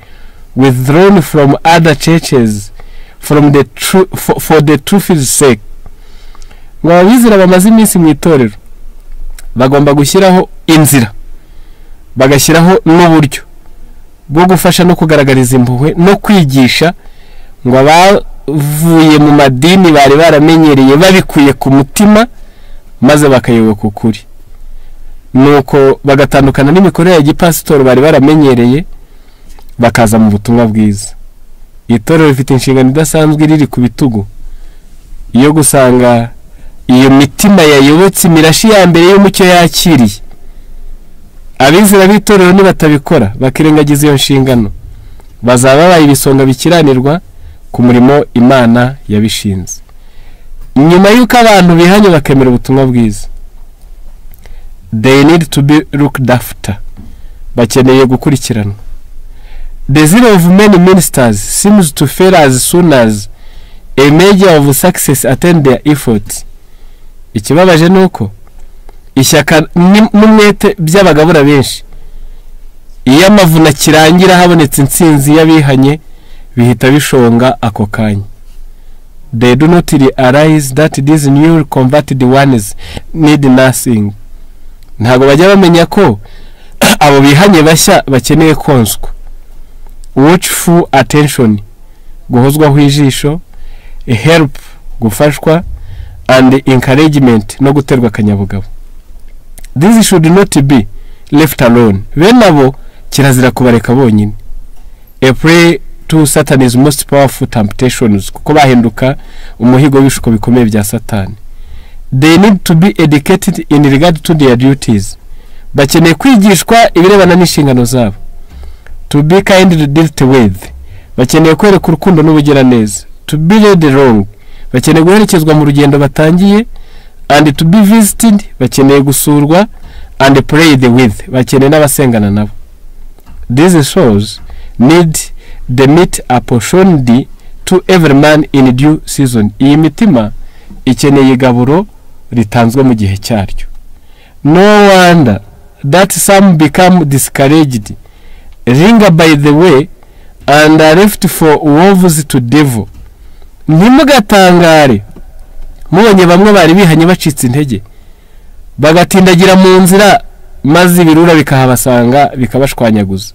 withdrawn from other churches from the for the truth's sake. Ngo abizera bamaze iminsi mu itorero bagomba gushyiraho inzira, bagashyiraho n'uburyo bwo gufasha no kugaragariza impuhwe no kwigisha ngo abavuye mu madini bari baramenyereye babikuye ku mutima maze bakayoboka ukuri. Nuko bagatandukana n'imikorere ya gipasitori bari baramenyereye, bakaza mu butumwa bwiza. Itorero rifite inshingano idasanzwe riri ku bitugu iyo gusanga iyo mitima yayobotse imirashi ya mbere y'umucyo yakiriye. Abizera b'itorero nibatabikora bakirengagiza iyo nshingano, bazaba babaye ibisonga bikiranirwa ku murimo Imana yabishinze. Nyuma y'uko abantu bihanye bakemera ubutumwa bwiza, they need to be looked after, bakeneye gukurikiranwa. The zeal of many ministers seems to fail as soon as a measure of success attend their efforts. Ikibabaje ni uko ishyaka n'umwete by'abagabura benshi, iyo amavuna kirangira habonetse intsinzi y'abihanye, bihita bishonga ako kanya. They do not realize that these new converted ones need nothing. Ntabwo bajya bamenya ko abo bihanye bashya bakeneye konswa. Watchful attention, guhozwaho ijisho, help, gufashwa, and encouragement, no guterwa akanyabugabo. This should not be left alone. Bene abo kirazira kubareka bonyine. A prey to Satan's most powerful temptations, kuko bahinduka umuhigo w'ibishuko bikomeye bya Satani. They need to be educated in regard to their duties. Bakeneye kwigishwa ibirebana n'inshingano zabo. To be kindly dealt with, bakeneye kwereka urukundo n'ubugiraneza. To be led along, bakeneye guherekezwa mu rugendo batangiye. And to be visited, bakeneye gusurwa. And prayed with, bakeneye n'abasengana nabo. These souls need the meat apportioned to every man in due season. Iyi mitima ikeneye igaburo ritanzwe mu gihe cyaryo. No wonder that some become discouraged, linger by the way, and are left for wolves to devour. Ntimugatangare mubonye bamwe bari bihanye bacitse intege, bagatindagira mu nzira, maze ibirura bikahabasanga bikabashwanyaguza.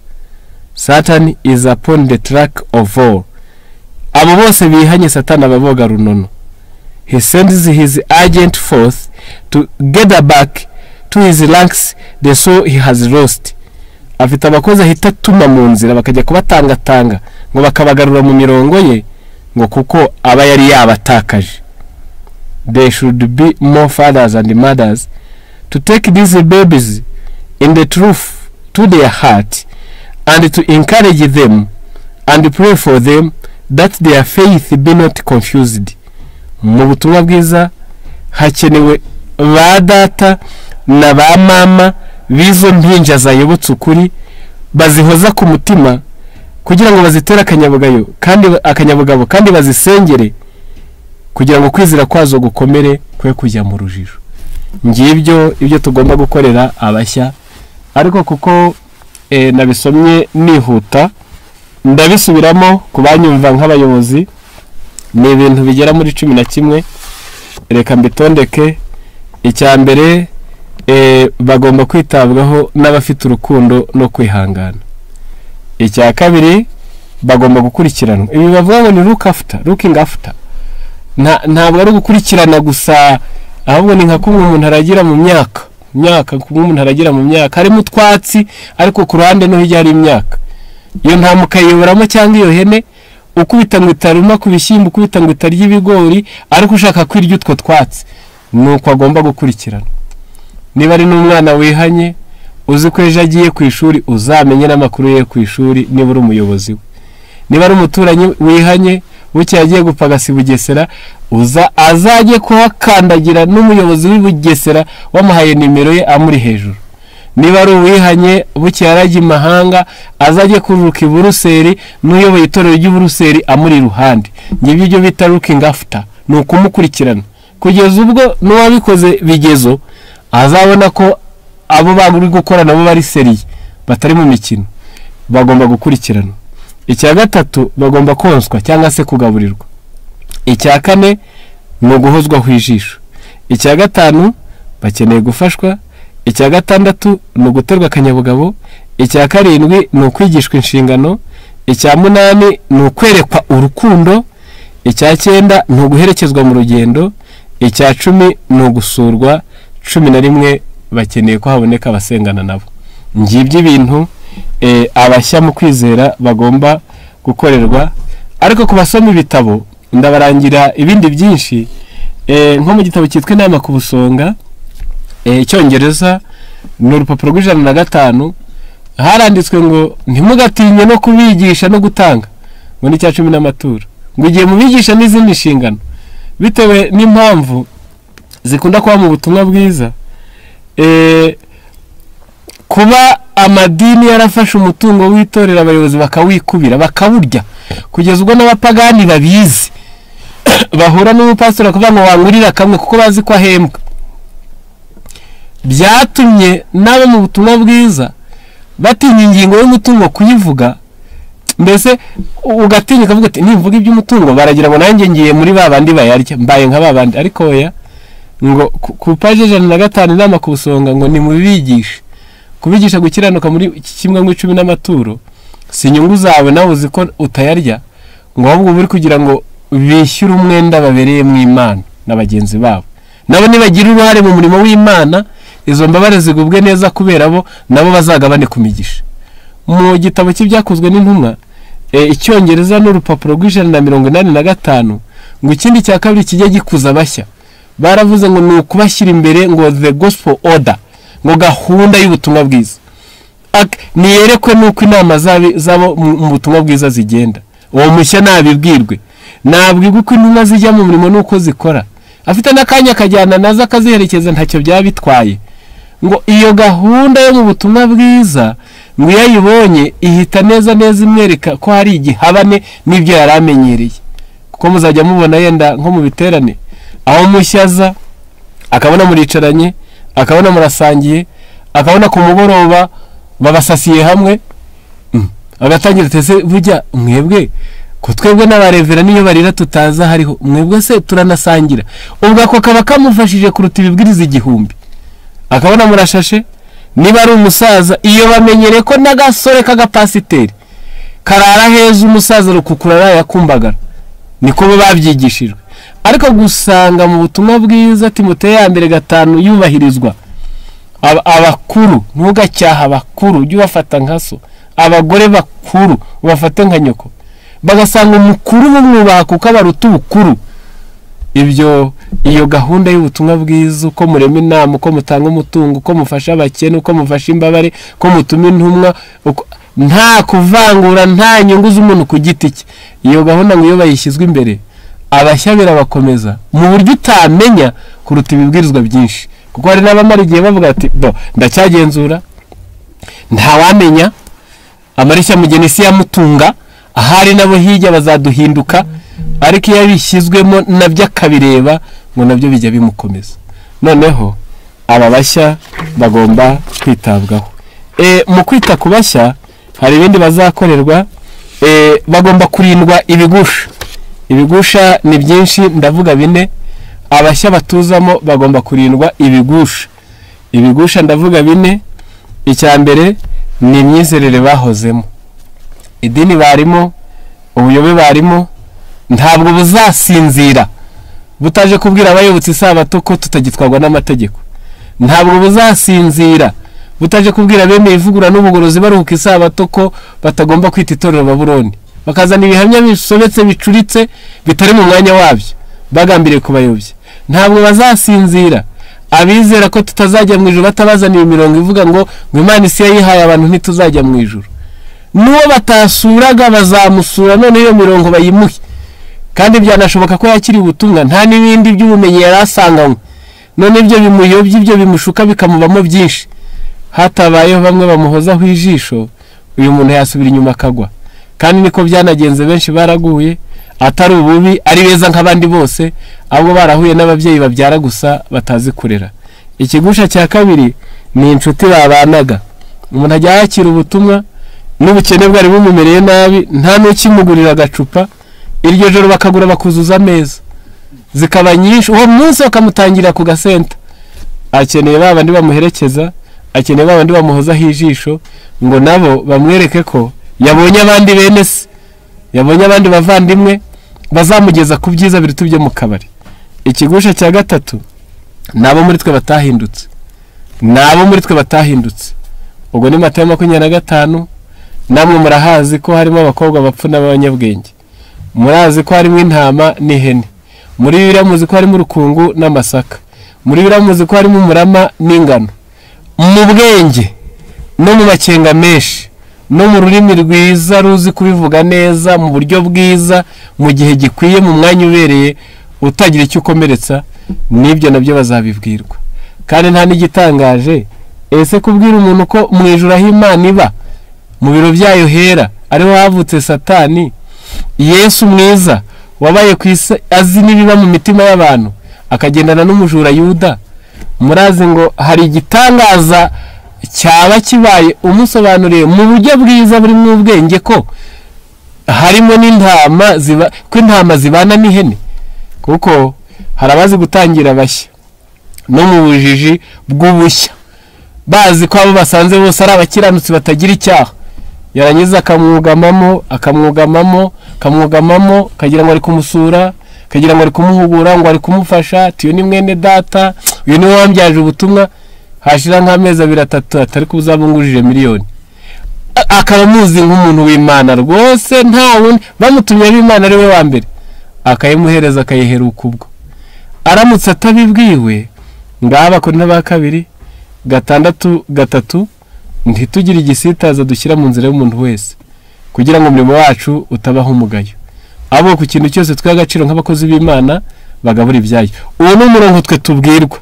Satan is upon the track of all. Abo bose bihanye Satan ababoga runono. He sends his agent forth to gather back to his ranks the soul he has lost. Afite abakozi ahita atuma mu nzira bakajya kubatangatanga ngo bakabagarura mu mirongo ye, ngo kuko aba yari yabatakaje. There should be more fathers and mothers to take these babies in the truth to their heart and to encourage them and pray for them that their faith be not confused. Mu butumwa bwiza hakenewe ba data na ba mama b'izo mpinja zayobotse ukuri, bazihoza ku mutima kugira ngo bazitere akanyabugabo kandi akanyabugabo kandi bazisengere kugira ngo kwizera kwazo gukomere kwe kujya mu rujijo. Ngibyo ibyo tugomba gukorera abashya, ariko kuko nabisomye nihuta ndabisubiramo ku banyumva nk'abayobozi. Ni ibintu bigera muri 11. Reka mbitondeke. Icya mbere, bagomba kwitabwaho n'abafite urukundo no kwihangana. Icya kabiri, bagomba gukurikiranwa. Ibi bavuga ngo ni look after, looking after, ntabwo ari ugukurikirana gusa, ahubwo ni nka kumwe umuntu aragira mu myaka myaka kumwe umuntu aragira mu myaka harimo utwatsi, ariko ku ruhande no hirya hari imyaka. Iyo nta mukayiyoboramo cyangwa iyo hene, ukubita ngo itaruma ku bishyimbo, ukubita ngo itarya ibigori, ariko ushaka kwirya utwo twatsi. Nuko agomba gukurikirana. Niba ari n'umwana wihanye uzi ko ejo agiye ku ishuri, uzamenye n'amakuru ye ku ishuri niba uri umuyobozi we. Niba ari umuturanyi wihanye bucye yagiye gupagasa i Bugesera, uza azajye kuhakandagira n'umuyobozi w'i Bugesera wamuhaye nimero ye amuri hejuru. Niba ari uwihanye bucye yarajya imahanga, azajye kururuka i Buruseli n'uyoboye itorero ry'i Buruseli amuri iruhande. Ngibyo ibyo bita looking after, ni ukumukurikirana kugeza ubwo n'uwabikoze bigezo azabona ko abo bari gukora nabo bari sérieux, batari mu mikino. Bagomba gukurikirana. Icya gatatu, bagomba konswa cyangwa se kugaburirwa. Icya kane ni uguhozwaho ijisho. Icya gatanu, bakeneye gufashwa. Icya gatandatu ni uguterwa akanyabugabo. Icya karindwi ni ukwigishwa inshingano. Icya munani ni ukwerekwa urukundo. Icya cyenda ni uguherekezwa mu rugendo. Icya 10 ni ugusurwa. 11. Bakeneye ko haboneka abasengana nabo. Ngibyo ibintu abashya mu kwizera bagomba gukorerwa. Ariko ku basoma ibitabo ndabarangira ibindi byinshi, nko mu gitabo cyitwa Inama ku Busonga, Icyongereza, ni urupapuro rw'105, haranditswe ngo ntimugatinye no kubigisha no gutanga, ngo ni 10 n'amaturo, ngo igihe mubigisha n'izindi nshingano bitewe n'impamvu zikunda kuba mu butumwa bwiza. Kuba amadini yarafashe umutungo w'itorero abayobozi bakawikubira bakawurya kugeza ubwo n'abapagani babizi bahura n'umupasiteri kuvuga ngo wangurira kamwe kuko bazi ko ahembwa, byatumye n'abo mu butumwa bwiza batinya ingingo y'umutungo kuyivuga. Mbese ugatinya ukavuga ati nimvuga iby'umutungo baragira ngo nanjye ngiye muri ba bandi bayarya, mbaye nka ba bandi. Ariko oya, ngo ku paje 105 Inama ku Busonga ngo nimubigishe kubigisha gukiranuka muri 1/10 n'amaturo, si inyungu zawe nawe uzi ko utayarya, ngo ahubwo buri kugira ngo bishyure umwenda babereye mu Imana na bagenzi babo, nabo nibagira uruhare mu murimo w'Imana izo mbabare zigubwe neza kubera bo nabo bazagabane ku migisha. Mu gitabo cy'Ibyakozwe n'Intumwa, Icyongereza, n'urupapuro rw'185, ngo ikindi cya kabiri kijya gikuza abashya, baravuze ngo ni ukubashyira imbere, ngo the gospel order, ngo gahunda y'ubutumwa bwiza niyerekwe nuko inama zabo mu butumwa bwiza zigenda. Uwo mushya nabibwirwe, nabwirwe uko intumwa zijya mu murimo nuko zikora, afite n'akanya akajyana nazo akaziherekeza, ntacyo byaba bitwaye. Ngo iyo gahunda yo mu butumwa bwiza ngo iyo ayibonye ihita neza neza imwereka ko hari igihabane n'ibyo yari amenyereye. Kuko muzajya mubona yenda nko mu biterane aho mushyaza akabona muricaranye, akabona murasangiye, akabona ku mugoroba babasasiye hamwe, agatangira tese burya mwebwe ko twebwe n'abarevera niyo barira tutaza hariho, mwebwe se turanasangira. Ubwo ako kaba kamufashije kuruta ibibwiriza 1000. Akabona murashashe, niba ari umusaza iyo bamenyere ko n'agasore k'agapasiteri karara heza, umusaza rukukurara yakumbagara, niko bo babyigishijwe. Ariko gusanga mu butumwa bwiza Timoteyo ya mbere 5 yubahirizwa, abakuru ntugacyaha abakuru, ujye ubafata nka so, abagore bakuru ubafate nka nyoko, bagasanga umukuru bumwubaha kuko abaruta ubukuru. Ibyo iyo gahunda y'ubutumwa bwiza, uko murema inama, uko mutanga umutungo, uko mufasha abakene, uko mufasha imbabare, uko mutuma intumwa, nta kuvangura, nta nyungu z'umuntu ku giti cye, iyo gahunda ngo iyo bayishyizwe imbere abashya birabakomeza mu buryo utamenya kuruta ibibwirizwa byinshi. Kuko hari n'abamara igihe bavuga ati bo ndacyagenzura, ntawamenya amareshya mugeni si yamutunga, ahari nabo hirya bazaduhinduka. Ariko iyo bishyizwemo nabyo akabireba ngo nabyo bijya bimukomeza. Noneho aba bashya bagomba kwitabwaho. Mu kwita ku bashya hari ibindi bazakorerwa, bagomba kurindwa ibigusha. Ibigusha ni byinshi, ndavuga bine. Abashya batuzamo bagomba kurindwa ibigusha. Ibigusha ndavuga bine. Icya mbere ni imyizerere bahozemo, idini barimo, ubuyobe barimo, ntabwo buzasinzira butaje kubwira abayobotse isabato ko tutagitwarwa n'amategeko. Ntabwo buzasinzira butaje kubwira bemeye ivugura n'ubugorozi baruhuka isabato ko batagomba kwita itorero Babuloni, bakazana ibihamya bisobetse bicuritse bitari mu mwanya wabyo bagambiriye kubayobya. Ntabwo bazasinzira abizera ko tutazajya mu ijuru batabazaniye imirongo ivuga ngo Imana isi yayihaye abantu ntituzajya mu ijuru. N'uwo batasuraga bazamusura, none iyo mirongo bayimuhe. Kandi byanashoboka ko yakiri ubutumwa nta n'ibindi by'ubumenyi yari asanganywe, none ibyo bimuyobya, ibyo bimushuka bikamubamo byinshi. Hatabayeho bamwe bamuhozaho ijisho, uyu muntu yasubira inyuma akagwa. Kandi niko byanagenze, benshi baraguye, atari ububi, ari beza nk'abandi bose, ahubwo barahuye n'ababyeyi babyara gusa batazi kurera. Ikigusha cya kabiri ni inshuti babanaga. Umuntu ajya yakira ubutumwa n'ubukene bwari bumumereye nabi, nta n'ukimugurira agacupa, iryo joro bakagura bakuzuza ameza zikaba nyinshi, uwo munsi bakamutangira ku gasenta. Akeneye babandi bamuherekeza, akeneye babandi bamuhozaho ijisho, ngo nabo bamwereke ko yabonye abandi bene se, yabonye abandi bavandimwe bazamugeza ku byiza biruta ibyo mu kabari. Ikigusha cya gatatu nabo muri twe batahindutse. Nabo muri twe batahindutse. Ubwo ni Matayo 25, namwe murahazi ko harimo abakobwa bapfu n'abanyabwenge. Murazi ko harimo intama n'ihene. Muri Bibiliya muzi ko harimo urukungu n'amasaka. Muri Bibiliya muzi ko harimo umurama n'ingano. Mu bwenge no mu makenga menshi no mu rurimi rwiza ruzi kubivuga neza mu buryo bwiza mu gihe gikwiye mu mwanya ubereye utagira icyo ukomeretsa, n'ibyo nabyo bazabibwirwa. Kandi nta n'igitangaje, ese kubwira umuntu ko mu ijuru aho Imana iba mu biro byayo hera ariho havutse Satani, Yesu mwiza wabaye ku isi azi n'ibiba mu mitima y'abantu akagendana n'umujura Yuda, murazi ngo hari igitangaza cyaba kibaye umusobanuriye mu buryo bwiza buri mu bwenge ko harimo n'intama ziba, ko intama zibana n'ihene? Kuko hari abazi gutangira bashya no mu bujiji bw'ubushya, bazi ko abo basanze bose ari abakiranutsi batagira icyaha, yarangiza akamwugamamo akamwugamamo akamwugamamo, akagira ngo ari kumusura, akagira ngo ari kumuhugura, ngo ari kumufasha, ati uyu ni mwene data, uyu ni we wambyaje ubutumwa. Hashira nk'amezi 2 3 atari kuzabungujije miliyoni, akaba amuzi nk'umuntu w'Imana rwose, nta wundi bamutumye b'Imana ari we wa mbere, akayimuhereza akayiheruka. Ubwo aramutse atabibwiwe, ngaha Abakorinto ba kabiri 6:3, ntitugire igisitaza dushyira mu nzira y'umuntu wese, kugira ngo umurimo wacu utabaho umugayo. Abo ku kintu cyose twiha agaciro nk'abakozi b'Imana bagabura ibyayo. Uwo ni umurongo twe tubwirwa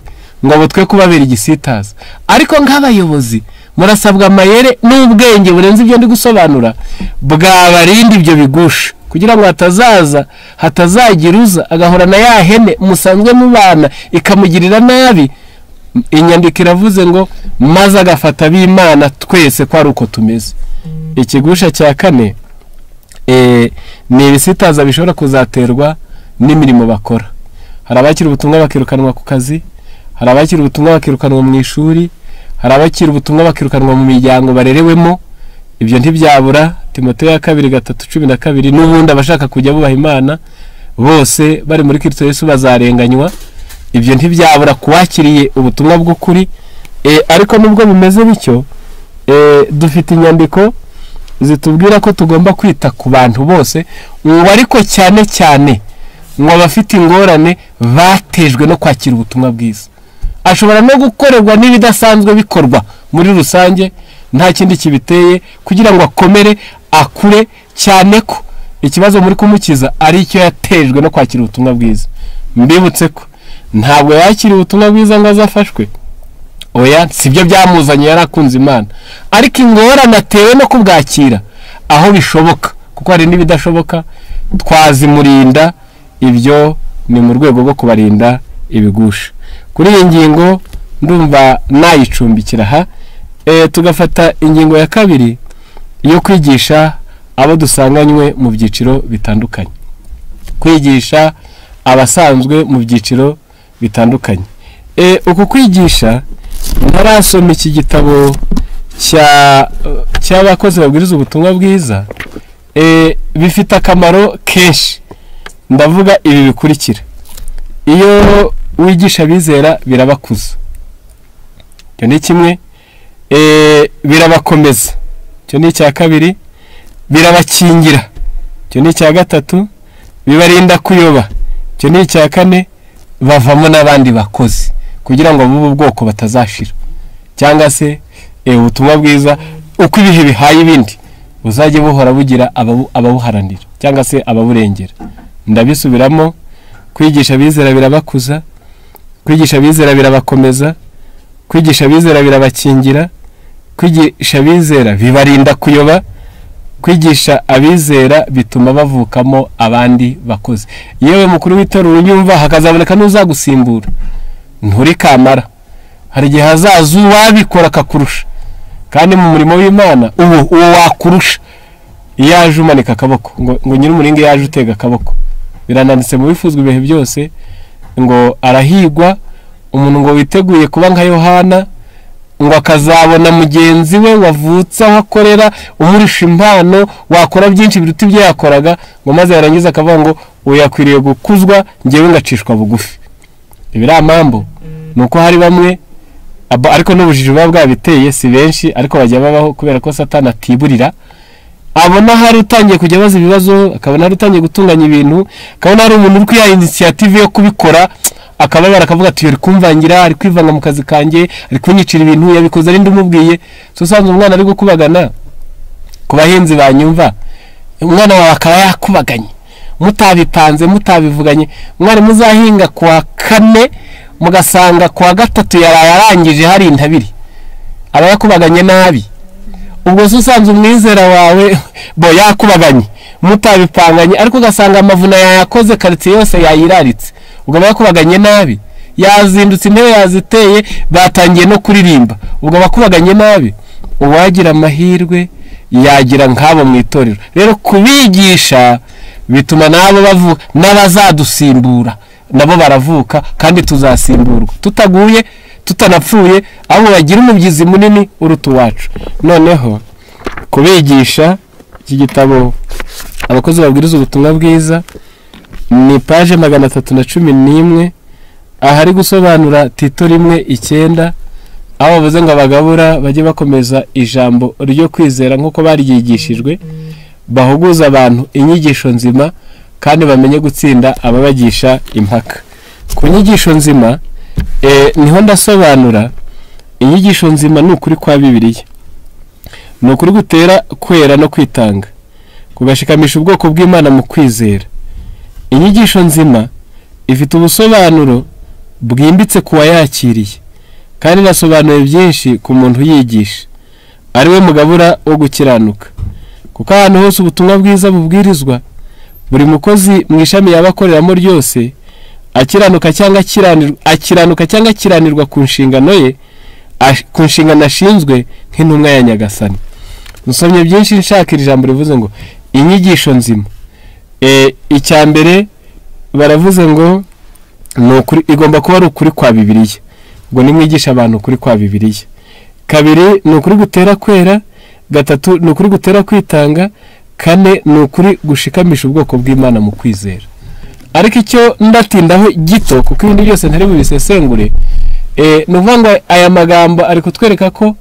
ngo abo twe kubabera igisitaza. Ariko nk'abayobozi murasabwa amayere n'ubwenge burenze ibyo ndi gusobanura, bwabarinda ibyo bigusha, kugira ngo hatazaza hatazagira uza agahora na ya hene musanzwe mubana ikamugirira nabi. Inyandiko iravuze ngo maze agafata ab'Imana twese ko ari uko tumeze. Ikigusha cya kane ni ibisitaza bishobora kuzaterwa n'imirimo bakora. Hari abakira ubutumwa bakirukanwa ku kazi, hari abakira ubutumwa bakirukanwa mu ishuri, hari abakira ubutumwa bakirukanwa mu miryango barerewemo. Ibyo ntibyabura. Timoteyo ya kabiri 3:12, n'ubundi abashaka kujya bubaha Imana bose bari muri Kristo Yesu bazarenganywa. Ibyo ntibyabura kuwakiriye ubutumwa bw'ukuri. Ariko nubwo bimeze bityo, dufite inyandiko zitubwira ko tugomba kwita ku bantu bose, ngo ariko cyane cyane ngo abafite ingorane batejwe no kwakira ubutumwa bwiza. Ashobora no gukorerwa n'ibidasanzwe bikorwa muri rusange nta kindi kibiteye, kugira ngo akomere akure, cyane ko ikibazo muri kumukiza ari icyo yatejwe no kwakira ubutumwa bwiza. Mbibutse ko ntabwo yakiriye ubutumwa bwiza ngo azafashwe, oya, sibyo byamuzanye, yarakunze Imana, ariko ingorane atewe no kubwakira aho bishoboka, kuko hari n'ibidashoboka twazimurinda. Ibyo ni mu rwego rwo kubarinda ibigusha. Kuri iyi ngingo ndumva nayicumbikira aha, tugafata ingingo ya kabiri yo kwigisha abo dusanganywe mu byiciro bitandukanye. Kwigisha abasanzwe mu byiciro bitandukanye. Uku kwigisha, ntarasoma iki gitabo cy'abakozi babwiriza ubutumwa bwiza, bifite akamaro kenshi. Ndavuga ibi bikurikira: iyo wigisha abizera birabakuza, icyo ni kimwe. Birabakomeza, icyo ni icya kabiri. Birabakingira, icyo ni icya gatatu. Bibarinda kuyoba, icyo ni icya kane. Bavamo n'abandi bakozi kugira ngo bube ubwoko batazashira, cyangwa se ubutumwa bwiza uko ibihe bihaye ibindi buzajye buhora bugira ababuharanira cyangwa se ababurengera. Ndabisubiramo: kwigisha abizera birabakuza, kwigisha abizera birabakomeza, kwigisha abizera birabakingira, kwigisha abizera bibarinda kuyoba, kwigisha abizera bituma bavukamo abandi bakozi. Yewe mukuru w'itorero unyumva, hakazaboneka n'uzagusimbura, nturi kamara. Hari igihe hazaza uwabikora akakurusha, kandi mu murimo w'Imana uwo wakurusha iyo yaje umanika akaboko, ngo nyir'umuringa yaje utega akaboko. Birananditse mu bifuzwa ibihe byose ngo arahigwa umuntu ngo witeguye kuba nka Yohana, ngo akazabona mugenzi we wavutse aho akorera umurisha impano, wakora byinshi biruta ibyo yakoraga, ngo maze yarangiza akavuga ngo uyakwiriye gukuzwa, ngewe ngacishwa bugufi. Ibiri amambo nuko hari bamwe Ariko n'ubujiji buba bwabiteye, si benshi ariko bajya babaho kubera ko Satani atiburira. Abona hari utangiye kujya abaza ibibazo, akabona hari utangiye gutunganya ibintu, akabona hari umuntu uri kwiha initiative yo kubikora, akababara akavuga ati yori kumvangira, ari kwivanga mu kazi kanjye, ari kunyicira ibintu, yabikoze ari ndumubwiye. So usanze umwana ari gukubagana, ku bahinzi banyumva, umwana wawe akaba yakubaganye mutabipanze mutabivuganye, mwari muzahinga kuwa kane mugasanga kuwa gatatu yarangije hari intabiri, aba yakubaganye nabi. Ubwo se usanze umwizera wawe bo yakubaganye mutabipanganye, ariko ugasanga amavuna yayakoze quartier yose yayiraritse, ubwo aba yakubaganye nabi, yazindutse intebe yaziteye, batangiye no kuririmba, ubwo abakubaganye nabi. Uwagira amahirwe yagira nk'abo mu itorero. Rero kubigisha bituma nabo bavuka, n'abazadusimbura nabo baravuka, kandi tuzasimburwa tutaguye tutanapfuye, abo bagira umubyizi munini uruta uwacu. Noneho kubigisha, iki gitabo abakozi babwiriza ubutumwa bwiza ni page 311, ahari gusobanura Tito 1:9, aho bavuze ngo abagabura bajye bakomeza ijambo ryo kwizera nk'uko baryigishijwe, bahuguza abantu inyigisho nzima kandi bamenye gutsinda ababagisha impaka. Ku nyigisho nzima niho ndasobanura. Inyigisho nzima ni ukuri kwa Bibiliya, ni ukuri gutera kwera no kwitanga, kugashikamisha ubwoko bw'Imana mu kwizera. Inyigisho nzima ifite ubusobanuro bwimbitse ku wayakiriye, kandi inasobanuye byinshi ku muntu uyigisha, ari we mugabura wo gukiranuka. Kuko ahantu hose ubutumwa bwiza bubwirizwa, buri mukozi mu ishami yabakoreramo ryose akiranuka cyangwa akiranirwa ku nshingano ye, ku nshingano ashinzwe nk'intumwa ya Nyagasani. Nsomye byinshi nshaka ijambo rivuze ngo inyigisho nzima. Icya mbere baravuze ngo ni ukuri, igomba kuba ari ukuri kwa Bibiliya, ubwo nimwigisha abantu ukuri kwa Bibiliya. Kabiri ni ukuri gutera kwera. Gatatu ni ukuri gutera kwitanga. Kane ni ukuri gushikamisha ubwoko bw'Imana mu kwizera. Ariko icyo ndatindaho gito, kuko ibindi byose ntari bubisesengure, ni ukuvuga ngo aya magambo ari kutwereka ko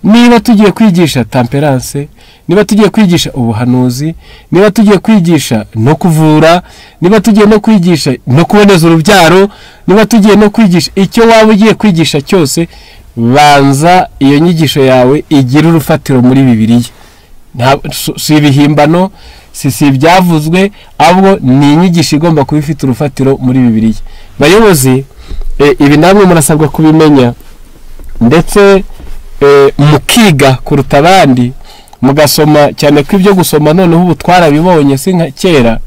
niba tugiye kwigisha temperance, niba tugiye kwigisha ubuhanuzi, niba tugiye kwigisha no kuvura, niba tugiye no kwigisha no kuboneza urubyaro, niba tugiye no kwigisha icyo waba ugiye kwigisha cyose, banza iyo nyigisho yawe igira urufatiro muri Bibiliya. Si ibihimbano, si ibyavuzwe, ahubwo ni inyigisho igomba kuba ifite urufatiro muri Bibiliya. Bayobozi, ibi namwe murasabwa kubimenya, ndetse mukiga kuruta abandi, mugasoma cyane ko ibyo gusoma noneho ubu twarabibonye si nka kera,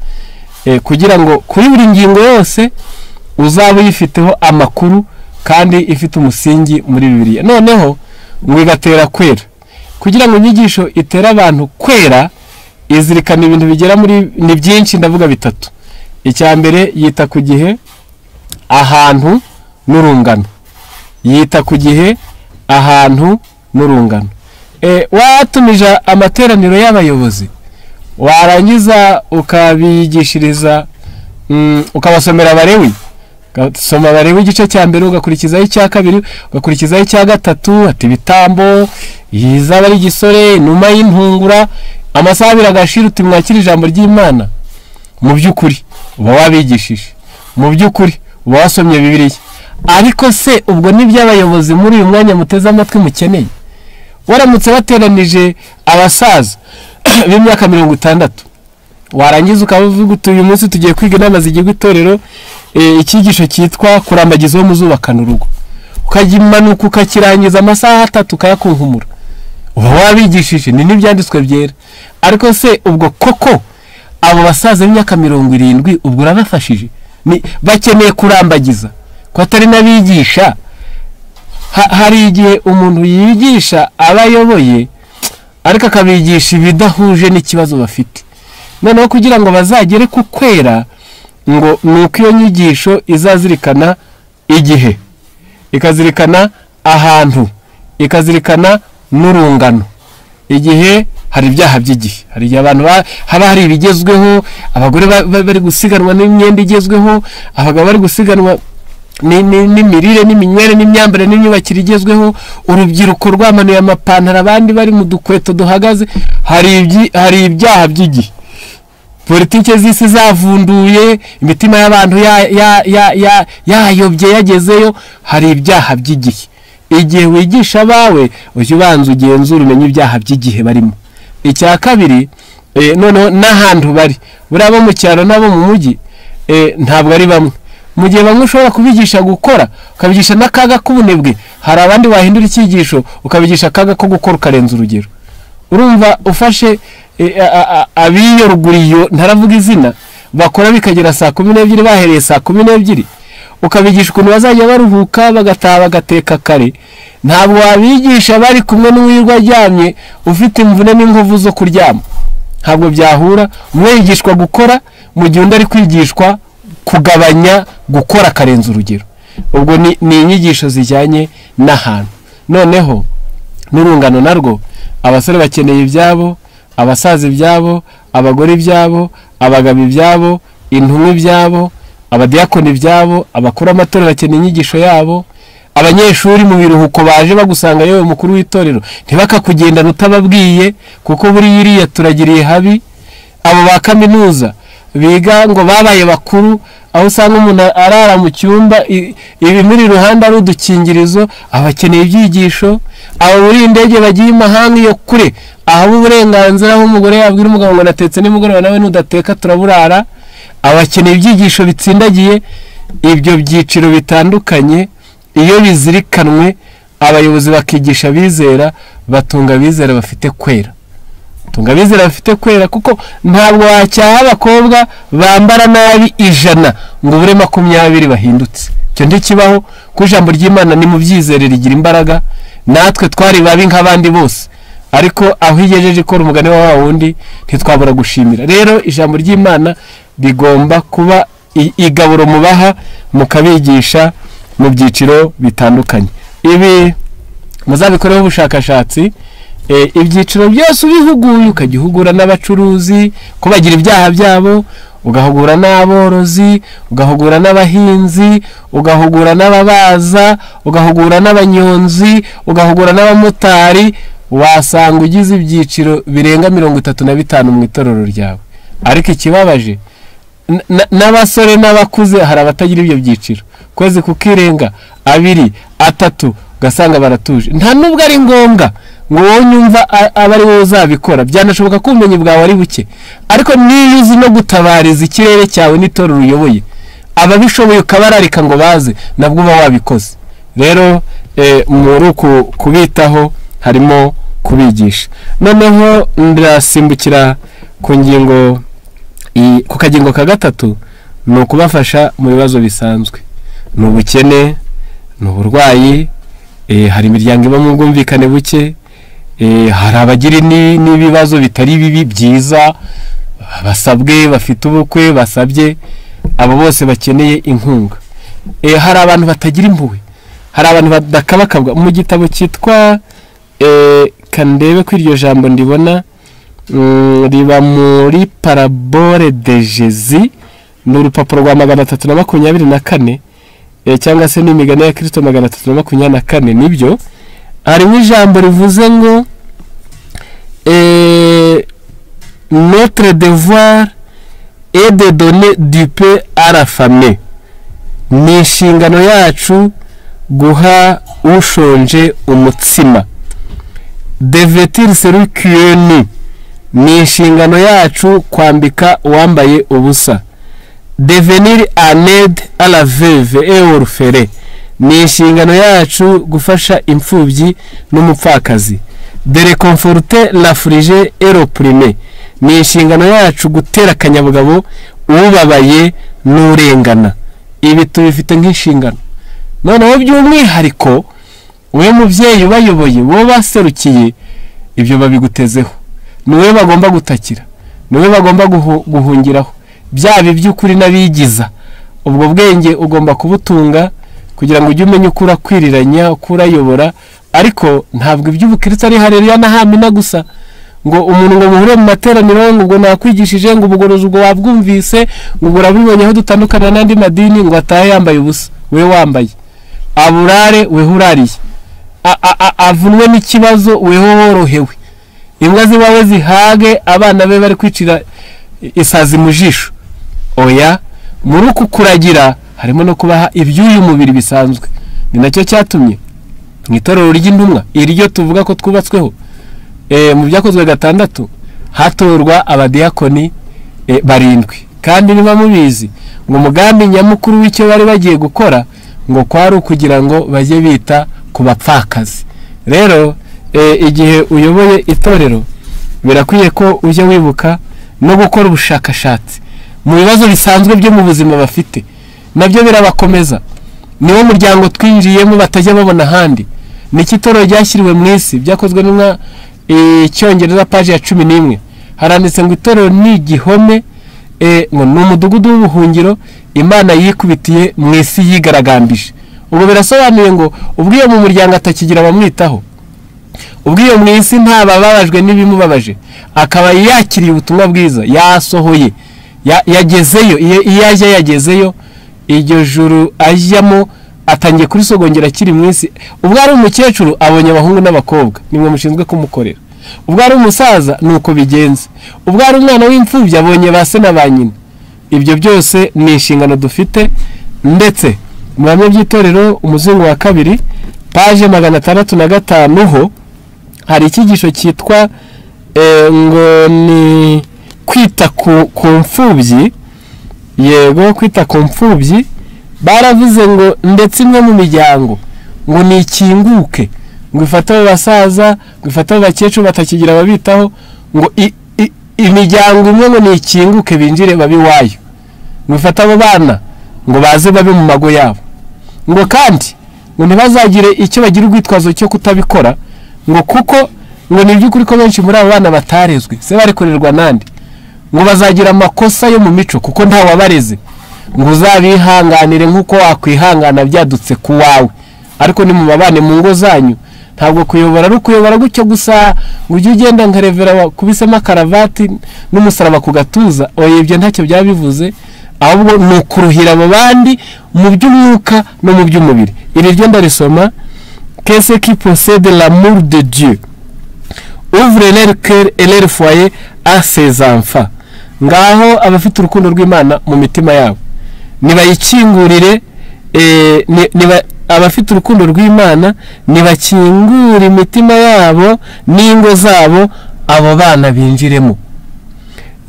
kugira ngo kuri buri ngingo yose uzaba uyifiteho amakuru kandi ifite umusingi muri Bibiliya. Noneho ngo igatera kwera. Kugira ngo inyigisho itere abantu kwera, izirikana ibintu bigera muri ni byinshi, ndavuga bitatu. Icya mbere, yita ku gihe, ahantu n'urungano. Yita ku gihe, ahantu n'urungano. Watumije amateraniro y'abayobozi, warangiza ukabigishiriza, ukabasomera Abalewi, ugasoma Abalewi igice cya mbere, ugakurikizaho icya kabiri, ugakurikizaho icya gatatu, ati ibitambo izaba ari igisore, inuma y'intungura, amasaha abiri agashira, uti mwakira ijambo ry'Imana. Mu by'ukuri uba wabigishije, mu by'ukuri uba wasomye Bibiliya. Ariko se ubwo n'iby'abayobozi muri uyu mwanya muteze amatwi mukeneye? Waramutse bateranije abasaza b'imyaka 60, warangiza ukavuga uti uyu munsi tugiye kwiga inama zigiye itorero, icyigisho cyitwa kurambagiza uwo muzubakana urugo, ukagimanuka ukakirangiza amasaha 3 ukayakunkumura, uba wabigishije, ni n'ibyanditswe byera. Ariko se ubwo koko abo basaza b'imyaka 70 ubwo urabafashije? Bakeneye kurambagiza ko atari n'abigisha. Hari igihe umuntu yigisha abayoboye ariko akabigisha ibidahuje n'ikibazo bafite. Noneho kugira ngo bazagere ku kwera, ngo nuko iyo nyigisho izazirikana igihe, ikazirikana ahantu, ikazirikana n'urungano. Igihe hari ibyaha by'igihe, hari igihe abantu haba hari ibigezweho, abagore bari gusiganwa n'imyenda igezweho, abagabo bari gusiganwa n'imirire n'iminywere n'imyambarire n'imyubakire igezweho, urubyiruko rwamanuye amapantaro abandi bari mu dukweto duhagaze, hari ibyaha by'igihe, politike z'isi zavunduye, imitima y'abantu yayobye yagezeyo, hari ibyaha by'igihe. Igihe wigisha abawe ujye ubanza ugenzura umenye ibyaha by'igihe barimo. Icya kabiri, noneho n'ahantu bari, buriya bo mu cyaro n'abo mu mujyi ntabwo ari bamwe. Mu gihe bamwe ushobora kubigisha gukora ukabigisha n'akaga k'ubunebwe, hari abandi wahindura icyigisho ukabigisha akaga ko gukora ukarenza urugero. Urumva ufashe abiyo ruguriyo ntaravuga izina bakora bikagera saa 12 bahereye saa 12, ukabigisha ukuntu bazajya baruhuka bagataha bagateka kare. Ntabwo wabigisha bari kumwe n'uwirwa aryamye ufite imvune n'inkovu zo kuryama, ntabwo byahura. Umwe yigishwa gukora mu gihe undi ari kwigishwa kugabanya gukora akarenza urugero. Ubwo ni inyigisho zijyanye n'ahantu. Noneho n'urungano narwo, abasore bakeneye ibyabo, abasaza ibyabo, abagore ibyabo, abagabo ibyabo, intumwa ibyabo, abadiyakoni ibyabo, abakuru amatorero bakeneye inyigisho yabo, abanyeshuri mu biruhuko baje bagusanga yewe mukuru w'itorero ntibakakugendana utababwiye, kuko buri iriya turagiriye habi. Abo ba kaminuza biga ngo babaye bakuru, aho usanga umuntu arara mu cyumba ibimuri iruhande ari udukingirizo, abakeneye ibyigisho. Abo muri indege bagiye imahanga iyo kure, aho uburenganzira aho umugore yabwira umugabo ngo natetse nimugoroba nawe nudateka turaburara, abakeneye ibyigisho bitsindagiye. Ibyo byiciro bitandukanye iyo bizirikanwe, abayobozi bakigisha abizera, batunga abizera bafite kwera. Tunga abizera bafite kwera, kuko ntabwo wacyaha abakobwa bambara nabi 100 ngo ubure 20 bahindutse. Icyo ntikibaho, kuko ijambo ry'Imana ni mu byizere rigira imbaraga. Natwe twari babi nk'abandi bose, ariko aho igejeje ikora umugani wa wundi ntitwabura gushimira. Rero ijambo ry'Imana rigomba kuba igaburo mubaha mukabigisha mu byiciro bitandukanye. Ibi muzabikoreho ubushakashatsi. Ibyiciro byose ubihuguye, ukagihugura n'abacuruzi ko bagira ibyaha byabo, ugahugura n'aborozi, ugahugura n'abahinzi, ugahugura n'ababaza, ugahugura n'abanyonzi, ugahugura n'abamotari, wasanga ugize ibyiciro birenga 35 mu itorero ryawe. Ariko ikibabaje, n'abasore n'abakuze hari abatagira ibyo byiciro, kwezi kukirenga 2 3 ugasanga baratuje. Nta nubwo ari ngombwa ngo wowe unyumva aba ari wowe uzabikora, byanashoboka ko ubumenyi bwawe ari buke, ariko niyo uzi no gutabariza ikirere cyawe n'itorero uyoboye, ababishoboye ukabararika ngo baze, nabwo uba wabikoze. Rero muri uku kubitaho harimo kubigisha. Noneho ndasimbukira ku ngingo ku kagingo ka 3, ni ukubafasha mu bibazo bisanzwe. Ni ubukene, ni uburwayi, hari imiryango iba mu bwumvikane buke, hari abagira n'ibibazo bitari bibi byiza, basabwe bafite ubukwe basabye, abo bose bakeneye inkunga. Hari abantu batagira impuhwe, hari abantu badakabakabwa. Mu gitabo cyitwa kandebe ko iryo jambo ndibona, riba muri Parabole de Jésus, ni urupapuro rwa 324, cyangwa se n'imigani ya Kristo 324. Nibyo, harimo ijambo rivuze ngo notre devoir est de donner du pain à la famille. Ni inshingano yacu guha ushonje umutsima. Devêtir celui qui est nu. Ni inshingano yacu kwambika uwambaye ubusa. Devenir en aide à la veuve et orphelin. Ni inshingano yacu gufasha imfubyi n'umupfakazi. De réconforter l'affligé et l'opprimé. Ni inshingano yacu gutera akanyabugabo ubabaye n'urengana. Ibi tubifite nk'inshingano. Noneho by'umwihariko we mubyeyi ubayoboye, wowe baserukiye, ibyo babigutezeho, niwe bagomba gutakira, niwe bagomba guhungiraho, byaba iby'ukuri n'abigiza. Ubwo bwenge ugomba kubutunga kugira ngo ujye umenya uko urakwiriranya, uko urayobora. Ariko ntabwo iby'ubukristo ari haleluya na hamina gusa, ngo umuntu ngo muhure mu materaniro ngo ubwo nakwigishije, ngo ubugorozi ubwo wabwumvise, ngo urabibonye aho dutandukana n'andi madini, ngo atahe yambaye ubusa. we wambaye, aburare we urariye, avunwe n'ikibazo weho worohewe, imbwa zibawe zihage abana be bari kwicira isazi mu jisho. Oya, muri uku kuragira harimo no kubaha iby'uyu mubiri bisanzwe. Ni nacyo cyatumye mu itorero ry'intumwa iryo tuvuga ko twubatsweho, mu byakozwe 6 hatorwa abadiyakoni 7. Kandi niba mubizi ngo umugambi nyamukuru w'icyo bari bagiye gukora ngo kwari ukugira ngo bajye bita ku bapfakazi. Rero igihe uyoboye itorero birakwiye ko ujya wibuka no gukora ubushakashatsi mu bibazo bisanzwe byo mu buzima bafite, nabyo birabakomeza. Niwo muryango twinjiyemo batajya babona ahandi. Niki itorero ryashyiriwe mu isi? Byakozwe n'intumwa Icyongereza paji ya 11 haranditse ngo itorero ni igihome, ngo ni umudugudu w'ubuhungiro Imana yikubitiye mu isi yigaragambije. Ubwo birasobanuye ngo ubwo iyo mu muryango atakigira abamwitaho, ubwo iyo mu isi ntabababajwe n'ibimubabaje, akaba yakiriye ubutumwa bwiza, yasohoye, yagezeyo, iyo ajya yagezeyo, iryo juru ajyamo atangiye kurisogongera akiri mu isi. Ubwo ari umukecuru abonye abahungu n'abakobwa, nimwe mushinzwe kumukorera. Ubwo ari umusaza nuko bigenze. Ubwo ari umwana w'imfubyi abonye ba se na ba nyina. Ibyo byose ni inshingano dufite. Ndetse mu bihamya by'itorero umuzingo wa 2 paje 605 ho hari icyigisho cyitwa ngo ni kwita ku mfubyi. Yego, kwita ku mfubyi. Baravuze ngo ndetse imwe mu miryango ngo nikinguke, ngo ifate abo basaza, ngo ifate abo bakecuru batakigira ababitaho, ngo imiryango imwe ngo nikinguke binjire babe iwayo, ngo ifate abo bana ngo baze babe mu mago yabo, ngo kandi ngo ntibazagire icyo bagira urwitwazo cyo kutabikora, ngo kuko ngo ni iby'ukuri ko benshi muri abo bana batarezwe, se bari kurerwa nande, ngo bazagira amakosa yo mu mico kuko nta wabareze, ngo uzabihanganire nk'uko wakwihangana byadutse ku wawe. Ariko ni mubabane mu ngo zanyu. Ntabwo kuyobora ari ukuyobora gutyo gusa, ngo ujye ugenda nka revera wakubisemo karavati n'umusaraba ku gatuza. Oya, ibyo ntacyo byabivuze, ahubwo ni ukuruhira abo bandi mu by'umwuka no mu by'umubiri. Iri ryo ndarisoma: Qu'est-ce qui possède l'amour de Dieu ouvre leur cœur et leur foyer à ses enfants. Ngaho abafite urukundo rw'Imana mu mitima yabo nibayikingurire, abafite urukundo rw'Imana nibakingure imitima yabo n'ingo zabo, abo bana binjiremo.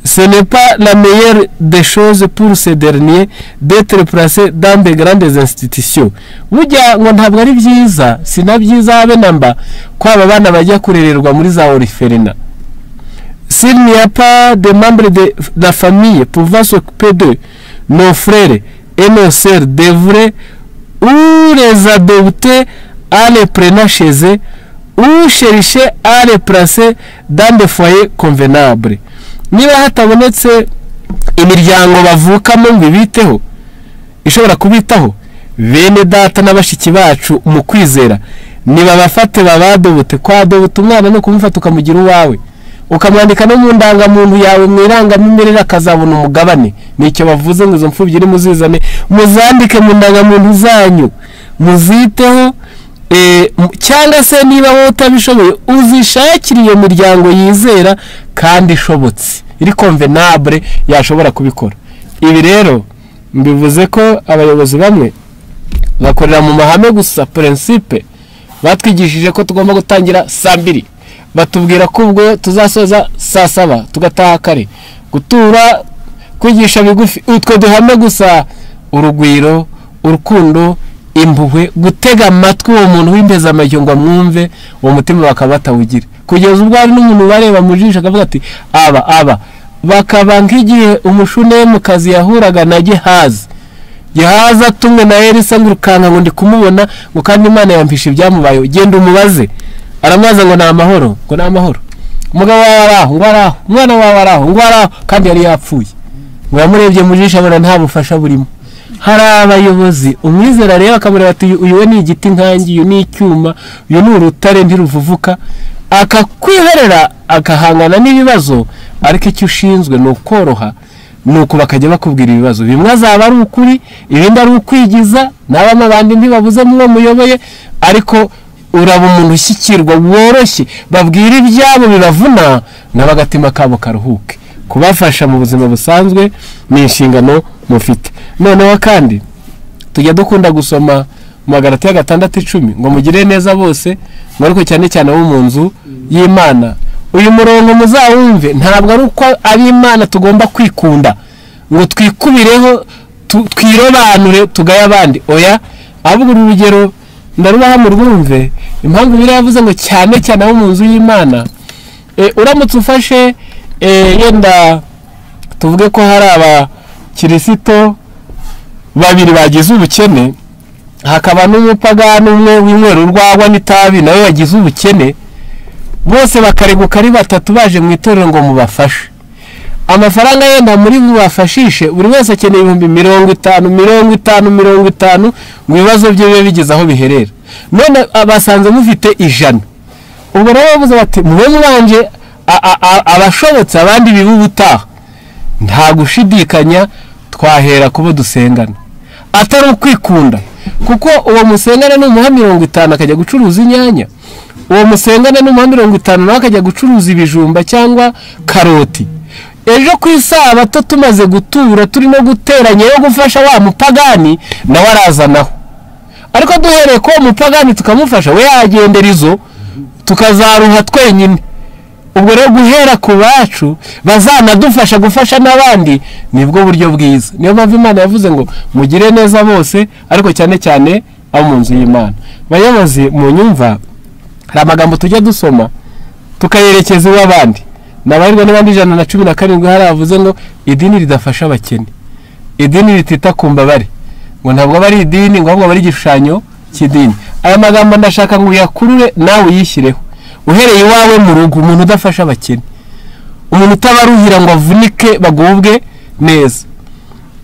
Ce n'est pas la meilleure des choses pour ces derniers d'être placés dans de grandes institutions. Burya ngo ntabwo ari byiza, si na byiza habe namba ko aba bana bajya kurererwa muri za orphelinat. S'il n'y a pas de membres de la famille pouvant s'occuper d'eux, nos frères et nos sœurs devraient ou les adopter en les prenant chez eux, ou chercher à les placer dans des foyers convenables. Niba hatabonetse imiryango bavukamo ngo ibiteho, ishobora kubitaho, bene data n'abashiki bacu mu kwizera nibabafate babadobote. Kwadobota umwana no kumufata ukamugira uwawe, ukamwandika no mu ndangamuntu yawe mu irangamimerere akazabona umugabane. Nicyo bavuze ngo izo mfubyi nimuzizane, muzandike mu ndangamuntu zanyu, muziteho, cyangwa se niba wowe utabishoboye uzishakire iyo miryango yizera kandi ishobotse, iri convenable, yashobora kubikora. Ibi rero mbivuze ko abayobozi bamwe bakorera mu mahame gusa, principe batwigishije ko tugomba gutangira saa 2, batubwira ko ubwo tuzasoza saa 7 tugataha kare, gutura, kwigisha bigufi, utwo duhame gusa. Urugwiro, urukundo, impuhwe, gutega amatwi uwo muntu w'impezamajyo ngo amwumve, uwo mutima bakaba batawugira, kugeza ubwo hari n'umuntu bareba mu jisho akavuga ati aba bakaba nk'igihe umushunemukazi yahuraga na Gehazi. Gehazi atumwe na Elisa ngo urukanka ngo ndi kumubona, ngo kandi Imana yampishe ibyamubayeho, genda umubaze. Aramubaza ngo ni amahoro, ngo ni amahoro, umugabo wawe ari aho, ngo ari aho, umwana wawe ari aho, ngo ari aho, kandi yari yapfuye. Ngo yamurebye mu jisho abona nta bufasha burimo. Hari abayobozi umwizera rero akamureba ati uyu we ni igiti nkangi, uyu ni icyuma, uyu ni urutare ntiruvuvuka, akakwihorera akahangana n'ibibazo. Ariko icyo ushinzwe ni ukoroha Nuko bakajya bakubwira ibibazo bimwe azaba ari ukuri, ibindi ari ukwigiza, n'abama bandi ntibabuze mwo muyoboye, ariko uraba umuntu ushyikirwa woroshye, babwira ibyabo bibavuna n'abagatima kabo karuhuke. Kubafasha mu buzima busanzwe ni inshingano mufite. Noneho kandi tujya dukunda gusoma mu Magalatiya 6:10 ngo mugire neza bose, ariko cyane cyane abo mu nzu y'Imana. Uyu murongo muzawumve, ntabwo ari uko ab'Imana tugomba kwikunda ngo twikubireho twirobanure tugaye abandi, oya. Ahubwo uru rugero ndarubaha mu rwumve impamvu Bibiliya yavuze ngo cyane cyane abo mu nzu y'Imana. Uramutse ufashe yenda tuvuge ko hari abakirisito babiri bagize ubukene, hakaba n'umupagani umwe winywera urwagwa n'itabi nawe yagize ubukene, bose bakareguka ari batatu baje mu itorero ngo mubafashe. Amafaranga yenda muri mubafashishe, buri wese akeneye 50,000 50 50 ngo ibibazo bye bibe bigeze aho biherera. None basanze mufite 100. Ubwo rero bavuze bati mube mubanje abashobotse abandi bibe ubutaha. Nta gushidikanya twahera kubo dusengana, atari ukwikunda, kuko uwo musengana n'umuha 50 akajya gucuruza inyanya, uwo musengana n'umuha 50 nawe akajya gucuruza ibijumba cyangwa karoti. Ejo ku isabato tumaze gutura turimo guteranya yo gufasha wa mupagani, nawe arazanaho. Ariko duhereye ko mupagani tukamufasha, we yagendera izo tukazaruha twenyine. Ubwo rero guhera ku bacu bazanadufasha gufasha n'abandi nibwo buryo bwiza. Niyo mpamvu Imana yavuze ngo mugire neza bose, ariko cyane cyane abo mu nzu y'Imana. Bayobozi mu nyumva, hari amagambo tujya dusoma tukayerekeza iw'abandi. Nabarirwa n'abandi 117 hari avuze ngo idini ridafasha abakene, idini ritita ku mbabare, ngo ntabwo bari idini, ngo ahubwo bari igishushanyo cy'idini. Aya magambo ndashaka ngo uyakurure nawe uyishyireho, uhereye iwawe mu rugo. Umuntu udafasha abakene, umuntu utabaruhira ngo avunike bagubwe neza,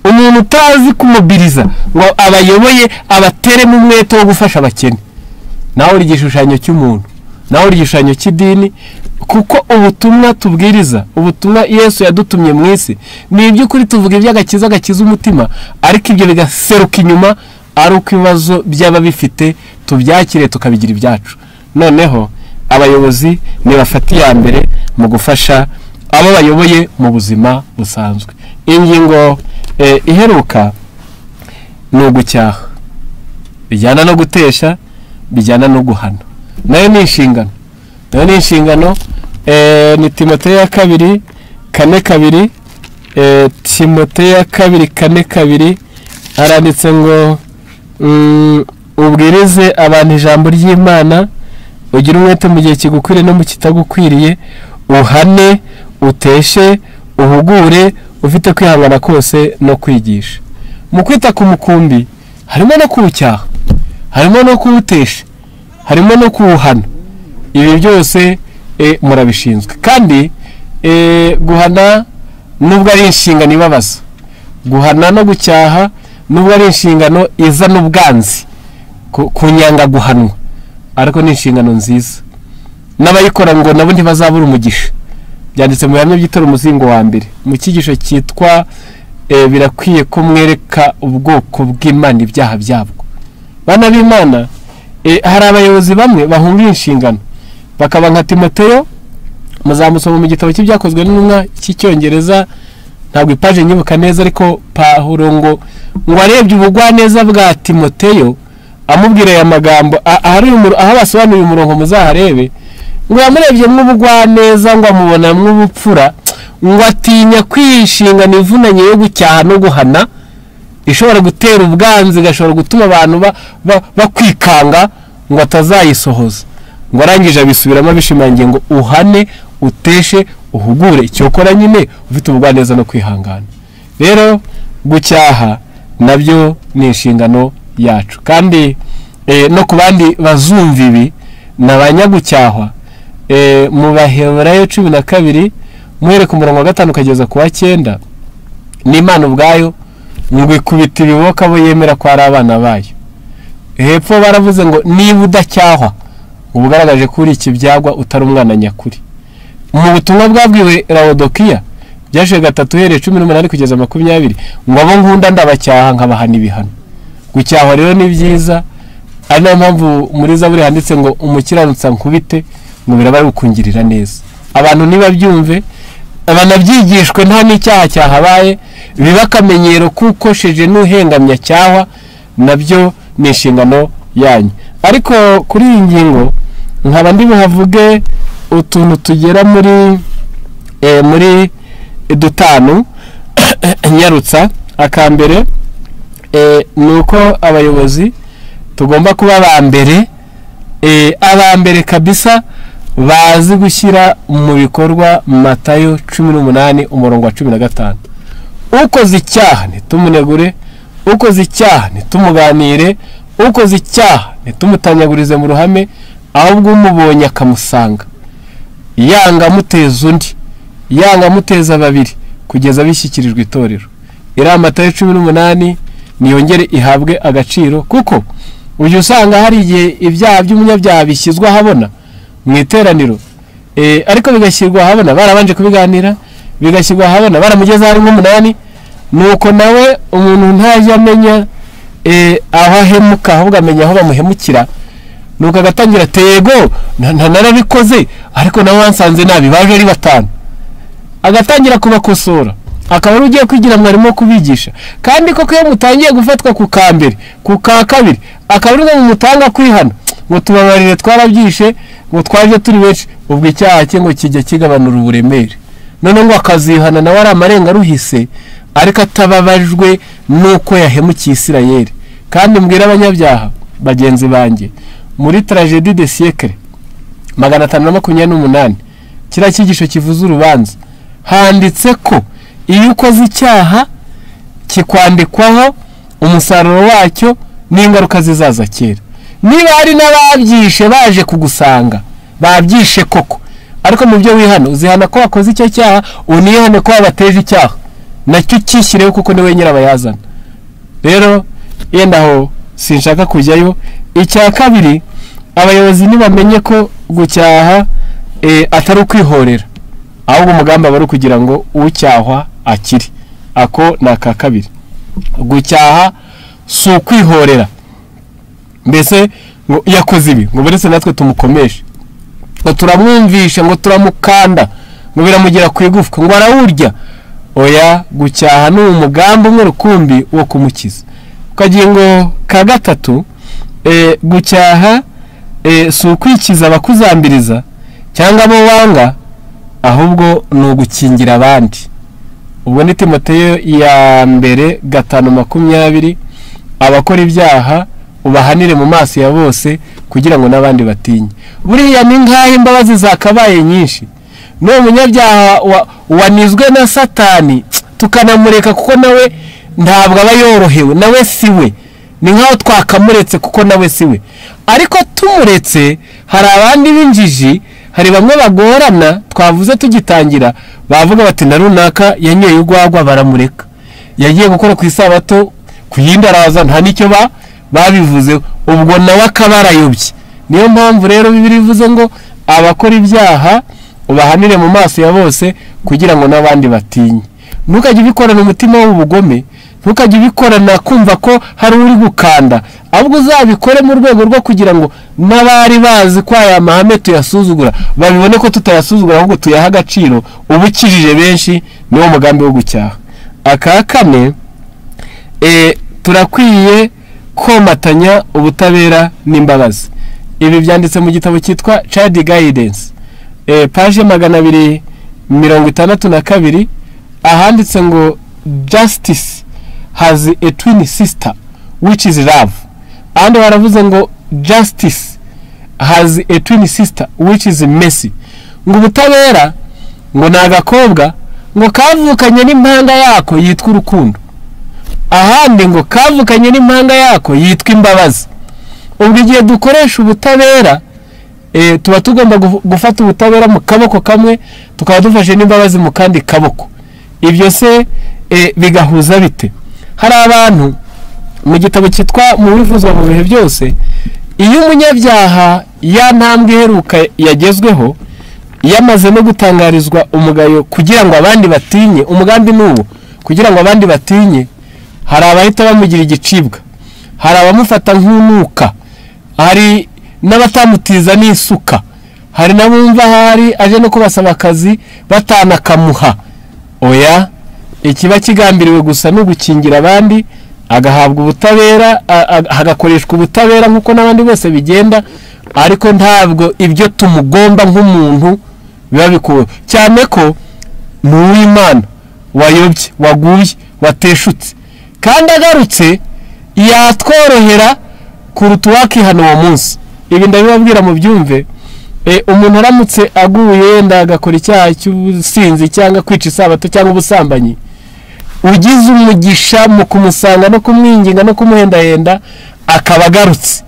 umuntu utazi kumobiriza ngo abayoboye abateremo umwete wo gufasha abakene, nawe uri igishushanyo cy'umuntu, nawe uri igishushanyo cy'idini. Kuko ubutumwa tubwiriza, ubutumwa Yesu yadutumye mu isi, ni iby'ukuri tuvuga iby'agakiza gakiza umutima, ariko ibyo bigaseruka inyuma ari uko ibibazo by'ababifite tubyakire tukabigira ibyacu. Noneho abayobozi nibafata iya mbere mu gufasha abo bayoboye mu buzima busanzwe. Ingingo iheruka ni ugucyaha, bijyana no gutesha, bijyana no guhana. Nayo ni inshingano, nayo ni inshingano. Ni Timoteyo ya 2:4, Timoteyo ya 2:4 haranditse ngo ubwirize abantu ijambo ry'Imana, ugire umwete mu gihe kigukwiriye no mu kitagukwiriye, uhane, uteshe, uhugure, ufite kwihangana kose no kwigisha. Mu kwita ku mukumbi harimo no kuwucyaha, harimo no kuwutesha, harimo no kuwuhana. Ibi byose murabishinzwe. Kandi guhana nubwo ari inshingano ibabaza, guhana no gucyaha nubwo ari inshingano iza n'ubwanzi kunyanga guhanwa, ariko ni inshingano nziza, n'abayikora ngo nabo ntibazabura umugisha. Byanditse mu bihamya by'itora umuzingo wa mbere mu cyigisho cyitwa birakwiye ko mwereka ubwoko bw'Imana ibyaha byabwo. Bana b'Imana, hari abayobozi bamwe bahunga inshingano bakaba nka Timoteyo. Muzamusoma mu gitabo cy'ibyakozwe n'intumwa cy'icyongereza, ntabwo ipaje nyibuka neza, ariko Pawulo ngo arebye ubugwaneza bwa Timoteyo amubwira aya magambo, aho basobanuye umurongo muzaharebe, ngo yamurebye mw'ubugwaneza, ngo amubona mw'ubupfura, ngo atinya kwishingana ivunanye yo gucyaha no guhana, ishobora gutera ubwanzi, igashobora gutuma abantu bakwikanga, ngo atazayisohoza. Ngo arangije abisubiramo abishimangiye ngo uhane, uteshe, uhugure, icyokora nyine ufite ubugwaneza no kwihangana. Rero gucyaha nabyo ni inshingano yacu. Kandi no ku bandi bazumva ibi n'abanyagucyahwa, mu Baheburayo 12 muhere ku murongo wa 5 ukageza ku wa 9, n'Imana ubwayo ngo ikubita ibiboko abo yemera ko ari abana bayo. Hepfo baravuze ngo niba udacyahwa ubugaragaje ko uri ikibyagwa utari umwana nyakuri. Mu butumwa bwabwiwe Laodikiya Byaje 3 uhereye 18 kugeza 20, ngo abo nkunda ndabacyaha nkabahana ibihano. Gucyahwa rero ni byiza, ari nayo mpamvu muri Zaburi handitse ngo umukiranutsa nkubite ngo biraba gukungirira neza. Abantu nibabyumve, abanabyigishwe nta n'icyaha cyahabaye, biba akamenyero kuko sheje n'uhengamya cyahwa, nabyo ni inshingano yanyu. Ariko kuri iyi ngingo nkaba ndi buhavuge utuntu tugera muri dutanu nyarutsa. Akambere nuko abayobozi tugomba kuba abambere kabisa bazi gushyira mu bikorwa Matayo 18 umurongo wa 15. Ukoze icyaha ntitumunegure, ukoze icyaha ntitumuganire, ukoze icyaha ntitumutanyagurize mu ruhame, ahubwo umubonye akamusanga, yanga amuteza undi, yanga amuteza babiri, kugeza bishyikirijwe itorero. Iriya Matayo 18 niyongere ihabwe agaciro, kuko ujya usanga hari igihe ibyaha by'umunyabyaha bishyizwe ahabona mu iteraniro, ariko bigashyirwa ahabona barabanje kubiganira, bigashyirwa ahabona baramugeza hari nk'umunani, nuko nawe umuntu ntajya amenya aho ahemuka, ahubwo amenya aho bamuhemukira. Nuko agatangira tego narabikoze ariko nawe wansanze nabi, baje ari 5, agatangira kubakosora, akaba ari ugiye kwigira mwarimu kubigisha. Kandi koko iyo mutangiye gufatwa ku ka mbere, ku ka kabiri, akaba ari ngo mutanga kwihana, ngo tubabarire twarabyishe, ngo twaje turi benshi, ubwo icyaha cye ngo kijya kigabanura uburemere. None ngo akazihana nawe ari amarenga ruhise, ariko atababajwe nuko yahemukiye Isirayeli. Kandi mbwira abanyabyaha bagenzi banjye, muri Tragédie de siècle 528 kiriya cyigisho kivuze urubanza, handitse ko iyo ukoze icyaha kikwandikwaho umusaruro wacyo n'ingaruka zizaza kera. Niba hari n'ababyishe baje kugusanga, babyishe koko, ariko mu byo wihana uzihana ko wakoze icyo cyaha, unihane ko wabateje icyaha, nacyo cyishyireho kuko niwe nyirabayazana. Rero yenda aho sinshaka kujyayo. Icya kabiri, abayobozi nibamenye ko gucyaha atari ukwihorera, ahubwo umugambi aba ari ukugira ngo ucyahwa akire. Ako ni aka kabiri. Gucyaha si ukwihorera, mbese ngo yakoze ibi ngo buretse natwe tumukomeshe, ngo turamwumvishe, ngo turamukanda, ngo biramugera ku igufwa, ngo arawurya. Oya, gucyaha ni umugambi umwe rukumbi wo kumukiza. Kagingo ka gatatu, gucyaha si ukwikiza abakuzambiriza cyangwa abo wanga, ahubwo ni ugukingira abandi. Ubwo ni Timoteyo ya mbere 5:20, abakora ibyaha ubahanire mu maso ya bose kugira ngo n'abandi batinye. Buriya ni nkaho imbabazi zakabaye nyinshi, n'uwo munyabyaha wanizwe na Satani tukanamureka kuko nawe ntabwo aba yorohewe, nawe siwe, ni nkaho twakamuretse kuko nawe siwe. Ariko tumuretse hari abandi b'injiji, hari bamwe bagorana twavuze tugitangira, bavuga bati na runaka yanyoye urwagwa baramureka, yagiye gukora ku isabato ku yindi araza nta nicyo babivuze, ubwo nawe akaba arayobye. Niyo mpamvu rero Bibiliya ivuze ngo abakora ibyaha ubahanire mu maso ya bose kugira ngo n'abandi batinye. Ntukajye ubikorana umutima w'ubugome, ntukajye ubikorana kumva ko hari uri gukanda, ahubwo uzabikore mu rwego rwo kugira ngo n'abari bazi ko aya mahame tuyasuzugura babibone ko tutayasuzugura, ahubwo tuyaha agaciro. Uba ukijije benshi, niwo mugambi wo gucyaha. Aka kane, turakwiye komatanya ubutabera n'imbabazi. Ibi byanditse mu gitabo cyitwa Child Guidance, page 262, ahanditse ngo justice has a twin sister which is love. Ahandi baravuze ngo justice has a twin sister which is mercy. Ngo ubutabera ngo ni agakobwa ngo kavukanye n'impanga yako yitwa urukundo, ahandi ngo kavukanye n'impanga yako yitwa imbabazi. Ubwo igihe dukoresha ubutabera tuba tugomba gufata ubutabera mu kaboko kamwe, tukaba dufashe n'imbabazi mu kandi kaboko. Ibyo se bigahuza bite? Hari abantu mu gitabo cyitwa mu bivuzwa mu bihe byose, iyo umunyabyaha ya ntambwe iheruka yagezweho, Yamaze no gutangarizwa umugayo kugira ngo abandi batinye, umugambi n'uwo kugira ngo abandi batinye. Hari abahita bamugira igicibwa, hari abamufata nk'unuka, hari n'abatamutiza n'isuka, hari n'abumva hari aje no kubasaba akazi batanakamuha. Oya, ikiba kigambiriwe gusa no gukingira abandi, agahabwa ubutabera, hagakoreshwa ubutabera nk'uko n'abandi bose bigenda, ariko ntabwo ibyo tumugomba nk'umuntu biba bikuwe, cyane ko ni uw'Imana wayobye, waguye, wateshutse, kandi agarutse yatworohera kuruta uwakihana uwo munsi. Ibi ndabibabwira mu byumve. Umuntu aramutse aguye yenda agakora icyaha cy'ubusinzi cyangwa kwica isabato cyangwa ubusambanyi, ugize umugisha mu kumusanga no kumwinginga no kumuhendahenda akaba agarutse,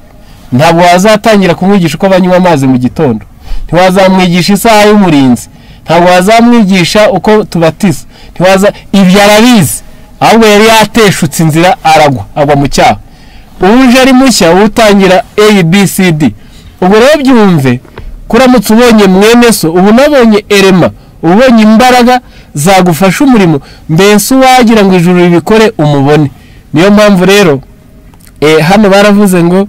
ntabwo wazatangira kumwigisha uko banywa amazi mu gitondo, ntiwazamwigisha isaha y'umurinzi, ntabwo wazamwigisha uko tubatiza, ntiwaza, ibyo arabizi, ahubwo yari yateshutse inzira aragwa, agwa mu cyaha. Uje ari mushya utangira A B C D. Ubwo rero byumve, kuramutse ubonye mwene so, ubu nabonye erema, ubonye imbaraga zagufasha umurimo, mbese wagira ngo ijuru ribikore umubone. Niyo mpamvu rero hano baravuze ngo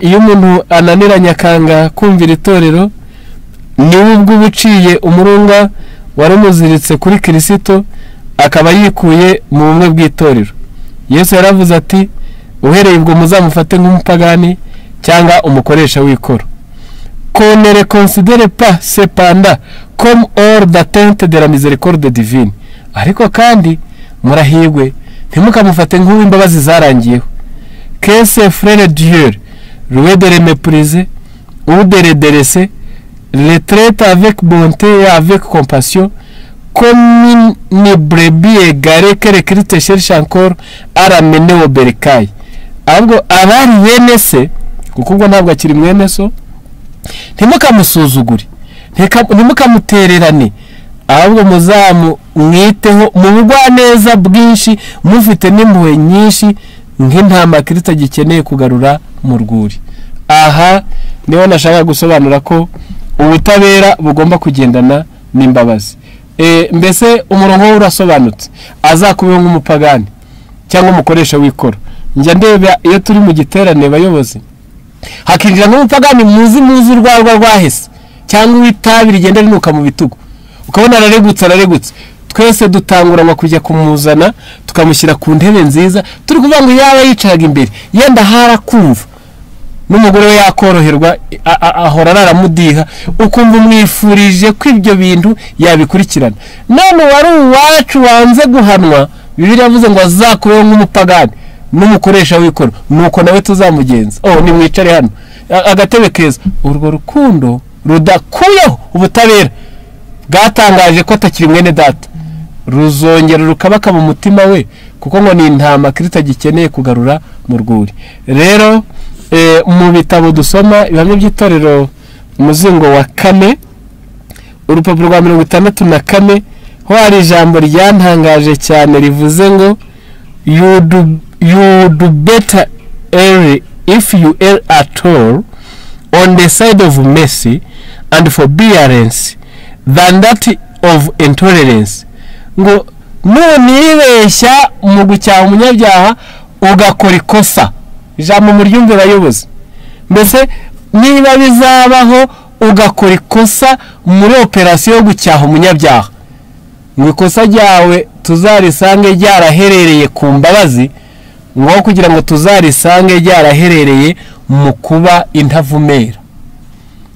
iyo umuntu ananiranye akanga kumvira itorero, niwe ubwo uciye umurunga warumuziritse kuri Kristo, akaba yikuye mu bumwe bw'itorero. Yesu yaravuze ati uhereye ubwo muzamufate nk'umupagani cyangwa umukoresha w'ikoro. Qu'on ne le considère pas cependant comme hors d'atteinte de la miséricorde divine. Ariko kandi murahirwe, ntimukamufate nk'uw'imbabazi zarangiyeho. Que ce frère Dieu, loin de le mépriser ou de le délaisser, le traite avec bonté et avec compassion, comme une brebis égarée que le Christ cherche encore à ramener au bercail. Ahubwo abari bene se, kuko ubwo ntabwo akiri mwene so, ntimukamusuzugure, ntimukamutererane, ahubwo muzamwiteho mu bugwaneza bwinshi, mufite n'impuhwe nyinshi, nk'intama Kristo agikeneye kugarura mu rwuri. Aha niho nashaka gusobanura ko ubutabera bugomba kugendana n'imbabazi. Mbese umurongo we urasobanutse, azakubeho nk'umupagani cyangwa umukoresha w'ikoro. Njya ndeba iyo turi mu giterane bayobozi, hakinjira nk'umupagani muzi urwarwa rwahese cyangwa uw'itabi rigenda rinuka mu bitugu, ukabona araregutse. Twese dutanguranwa kujya kumuzana tukamushyira ku ntebe nziza, turi kuvuga ngo yaba yicaraga imbere yenda harakumva n'umugore we yakoroherwa, ahora araramudiha, ukumva umwifurije ko ibyo bintu yabikurikirana. None wari uwacu wanze guhanwa, Bibiliya yavuze ngo azakubeho nk'umupagani n'umukoresha w'ikoro, nuko nawe tuzamugenza. Oh, nimwicare hano agatebe keza. Urwo rukundo rudakuyeho ubutabera bwatangaje ko atakiri mwene data, ruzongera rukabaka mu mutima we, kuko ngo ni intama Kristo agikeneye kugarura mu rwuri. Rero mu bitabo dusoma ibihamya by'itorero, umuzingo wa 4 urupapuro rwa 64, ho hari ijambo ryantangaje cyane rivuze ngo you do better err if you err at all on the side of mercy and forbearance than that of intolerance. Ngo nunibeshya mu gucyaha umunyabyaha ugakora ikosa, ijambo muryumve bayobozi, mbese niba bizabaho ugakora ikosa muri operasiyo yo gucyaha umunyabyaha, ngo ikosa ryawe tuzarisange ryaraherereye ku mbabazi, ngo kugira ngo tuzarisange ryaraherereye mu kuba intavumera.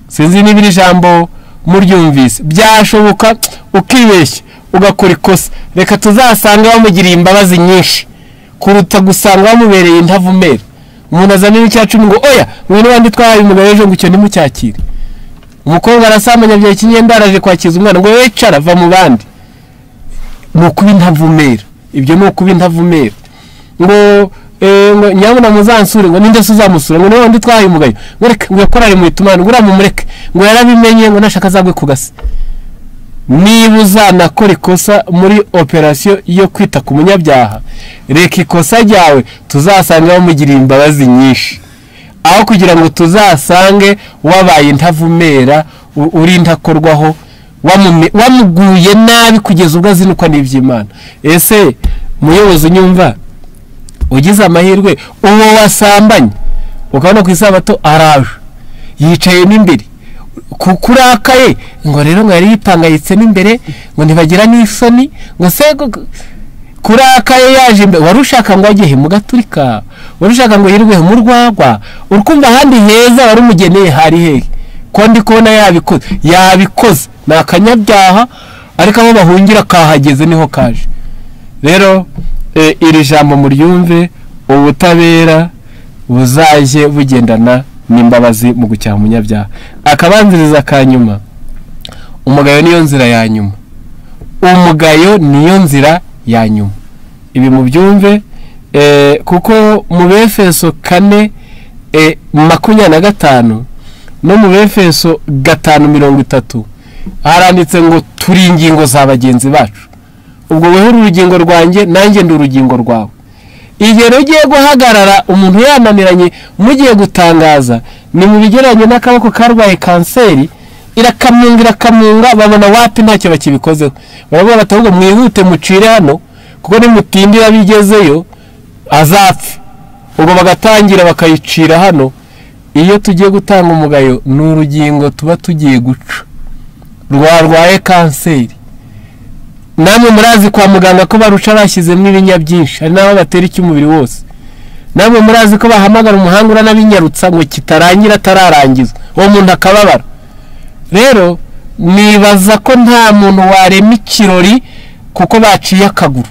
Sinzi niba iri jambo muryumvise. Byashoboka ukibeshya ugakora ikosa, reka tuzasanga bamugiriye imbabazi nyinshi kuruta gusanga bamubereye intavumera. Umuntu azana n'icya 10 ngo oya mwene wandi twahaye umugabo ejo ngo icyo ntimucyakire. Umukobwa arasambanya bya kinyenda araje kwakiza umwana ngo wicara va mu bandi. Ni ukuba intavumera, ibyo ni ukuba intavumera. Ngo nyabuna muzansure, ngo ninde se uzamusura, ngo niwe wandi twahaye umugayo, ngo reka ngo yakorare mu itumana, ngo uramumureke, ngo yarabimenye, ngo nashaka azagwe ku gasi. Niba uzanakora ikosa muri operasiyo yo kwita ku munyabyaha, reka ikosa ryawe tuzasanga bamugiriye imbabazi nyinshi, Aho kugira ngo tuzasange wabaye intavumera, uri intakorwaho, wamuguye nabi kugeza ubwo azinukwa n'iby'Imana. Ese muyobozi unyumva, ugize amahirwe uwo wasambanye ukabona ku isabato araje yicaye n'imbere kukurakaye, ngo rero ngo yari yipangayitse n'imbere, ngo ntibagira n'isoni, ngo se kurakaye yaje imbere, wari ushaka ngo ajye mu gaturika, wari ushaka ngo yirirwe mu rwagwa, urukumva ahandi heza wari umugeneye hari hehe? Ko ndi kubona yabikoze ni akanyabyaha, ariko aho bahungira kahageze niho kaje. Rero iri jambo muryumve, ubutabera buzaje bugendana n'imbabazi mu gucyaha umunyabyaha. Akabanziriza ka nyuma, umugayo niyo nzira ya nyuma. Umugayo niyo nzira ya nyuma. Ibi mubyumve, kuko mu Befeso 4:25 no mu Befeso 5:30 haranditse ngo turi ingingo za bagenzi bacu. Ubwo weho uri urugingo rwanjye, nanjye ndi urugingo rwawe. Igihe ugiye guhagarara umuntu yananiranye mugiye gutangaza, ni mu bigereranye n'akaboko karwaye kanseri, irakamunga irakamunga, babona wapi ntacyo bakibikozeho. Baravuga bati ahubwo mwihute mucire hano, kuko nimutindira bigezeyo azapfa. Ubwo bagatangira bakayicira hano. Iyo tugiye gutanga umugayo ni urugingo tuba tugiye guca rwarwaye kanseri. Namwe murazi kwa muganga ko baruca bashyizemo ibinya byinshi, hari n'aho batera icy'umubiri wose. Namwe murazi ko bahamagara umuhanga uranabinyarutsa ngo kitarangira atararangiza, uwo muntu akababara. Rero nibaza ko nta muntu warema ikirori kuko baciye akaguru,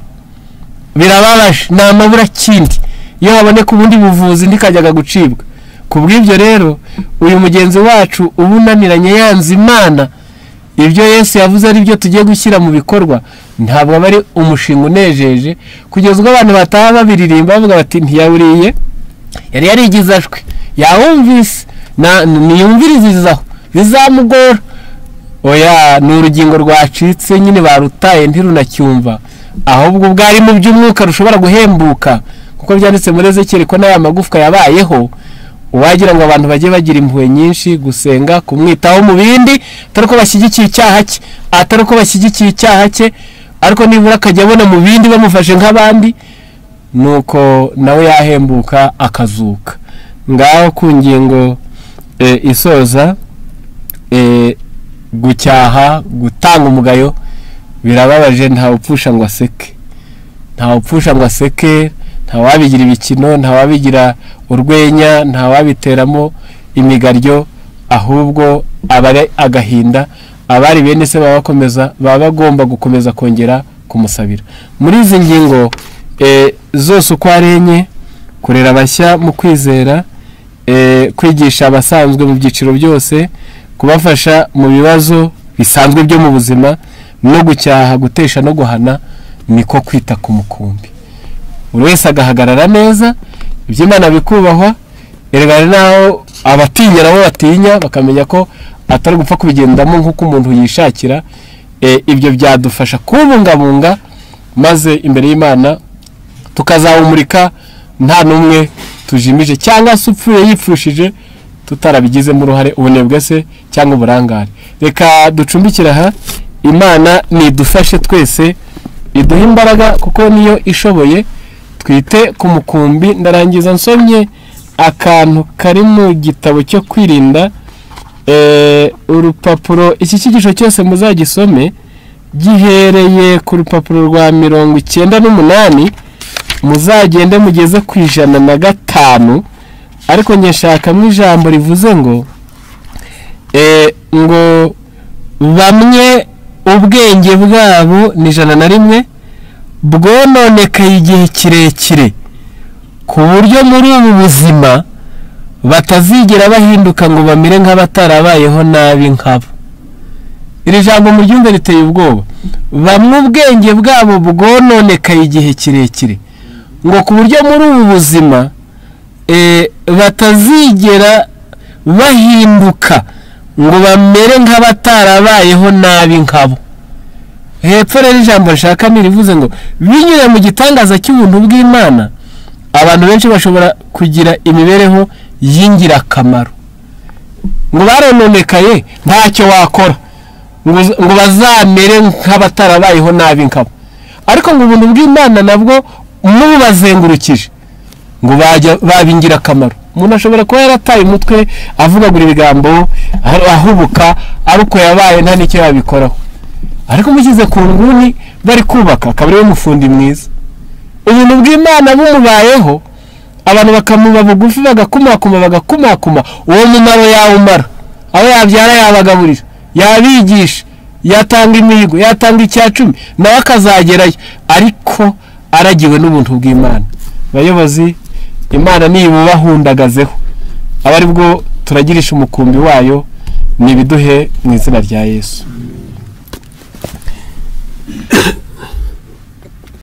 birababaje, ni amabura kindi. Iyo haboneka ubundi buvuzi ntikajyaga gucibwa. Kubw'ibyo rero uyu mugenzi wacu ubunaniranye yanze Imana, ibyo Yesu yavuze ari byo tugiye gushyira mu bikorwa, ntabwo aba ari umushinga unejeje, kugeza ubwo abantu bataha babiririmba bavuga bati ntiyawuriye, yari yarigize ashwe, yawumvise, niyumvirizaho bizamugora. Oya, ni urugingo rwacitse nyine barutaye ntirunacyumva, ahubwo ubwari mu by'umwuka rushobora guhembuka, kuko byanditse muri Ezekiyeli ko n'aya magufwa yabayeho. Uwagira ngo abantu bajye bagira impuhwe nyinshi, gusenga, kumwitaho mu bindi, atari ko bashyigikiye icyaha cye, atari ko bashyigikiye icyaha cye, ariko nibura akajya abona mu bindi bamufashe nk'abandi, nuko nawe yahembuka akazuka. Ngaho ku ngingo isoza, gucyaha, gutanga umugayo birababaje, nta upfusha ngo aseke, nta upfusha ngo aseke, nta wabigira ibikino, nta wabigira urwenya, nta wabiteramo imigaryo, ahubwo abari agahinda, abari bene se baba bagomba gukomeza kongera kumusabira. Muri izi ngingo zose uko ari enye, kurera abashya mu kwizera, kwigisha abasanzwe mu byiciro byose, kubafasha mu bibazo bisanzwe byo mu buzima, no gucyaha, gutesha no guhana, niko kwita ku mukumbi. Buri wese agahagarara neza, iby'Imana bikubahwa. Erega naho abatinya nabo batinya, bakamenya ko atari gupfa kubigendamo nk'uko umuntu yishakira. Ibyo byadufasha kubungabunga, maze imbere y'Imana tukazawumurika nta n'umwe tujimije cyangwa se upfuye yipfushije tutarabigizemo uruhare, ubunebwe se cyangwa uburangare. Reka ducumbikire aha, Imana nidufashe twese, iduhe imbaraga kuko niyo ishoboye. Twite ku mukumbi. Ndarangiza nsomye akantu kari mu gitabo cyo kwirinda, urupapuro, iki cyigisho cyose muzagisome gihereye ku rupapuro rwa 98, muzagende mugeze ku 105. Ariko njye nshakamo ijambo rivuze ngo ngo bamwe ubwenge bwabo ni 101 bwononekaye igihe kirekire, ku buryo muri ubu buzima batazigera bahinduka ngo bamere nk'abatarabayeho nabi nkabo. Iri jambo mu ryumve riteye ubwoba. Bamwe ubwenge bwabo bwononekaye igihe kirekire, ngo ku buryo muri ubu buzima batazigera bahinduka ngo bamere nk'abatarabayeho nabi nkabo. Hepfo rero ijambo nshaka nirivuze ngo binyure mu gitangaza cy'ubuntu bw'Imana, abantu benshi bashobora kugira imibereho y'ingirakamaro. Ngo barononekaye ntacyo wakora ngo bazamere nk'abatarabayeho nabi nkabo, ariko ngo ubuntu bw'Imana nabwo mubazengurukije ngo baba ingirakamaro. Umuntu ashobora kuba yarataye umutwe avugagura ibigambo ahubuka, ariko yabaye nta n'icyo yabikoraho, ariko mushyize ku nguni bari kubaka akaba ariwe mufundi mwiza. Ubuntu bw'Imana bumubayeho, abantu bakamuba bugufi, bagakumakuma bagakumakuma, uwo mumaro yawumara, aho yabyara yabagaburira, yabigisha, yatanga imihigo, yatanga 10, nawe akazagerayo, ariko aragiwe n'ubuntu bw'Imana. Bayobozi, Imana nibubahundagazeho, aba ari bwo turagirisha umukumbi wayo, nibiduhe mu izina rya Yesu.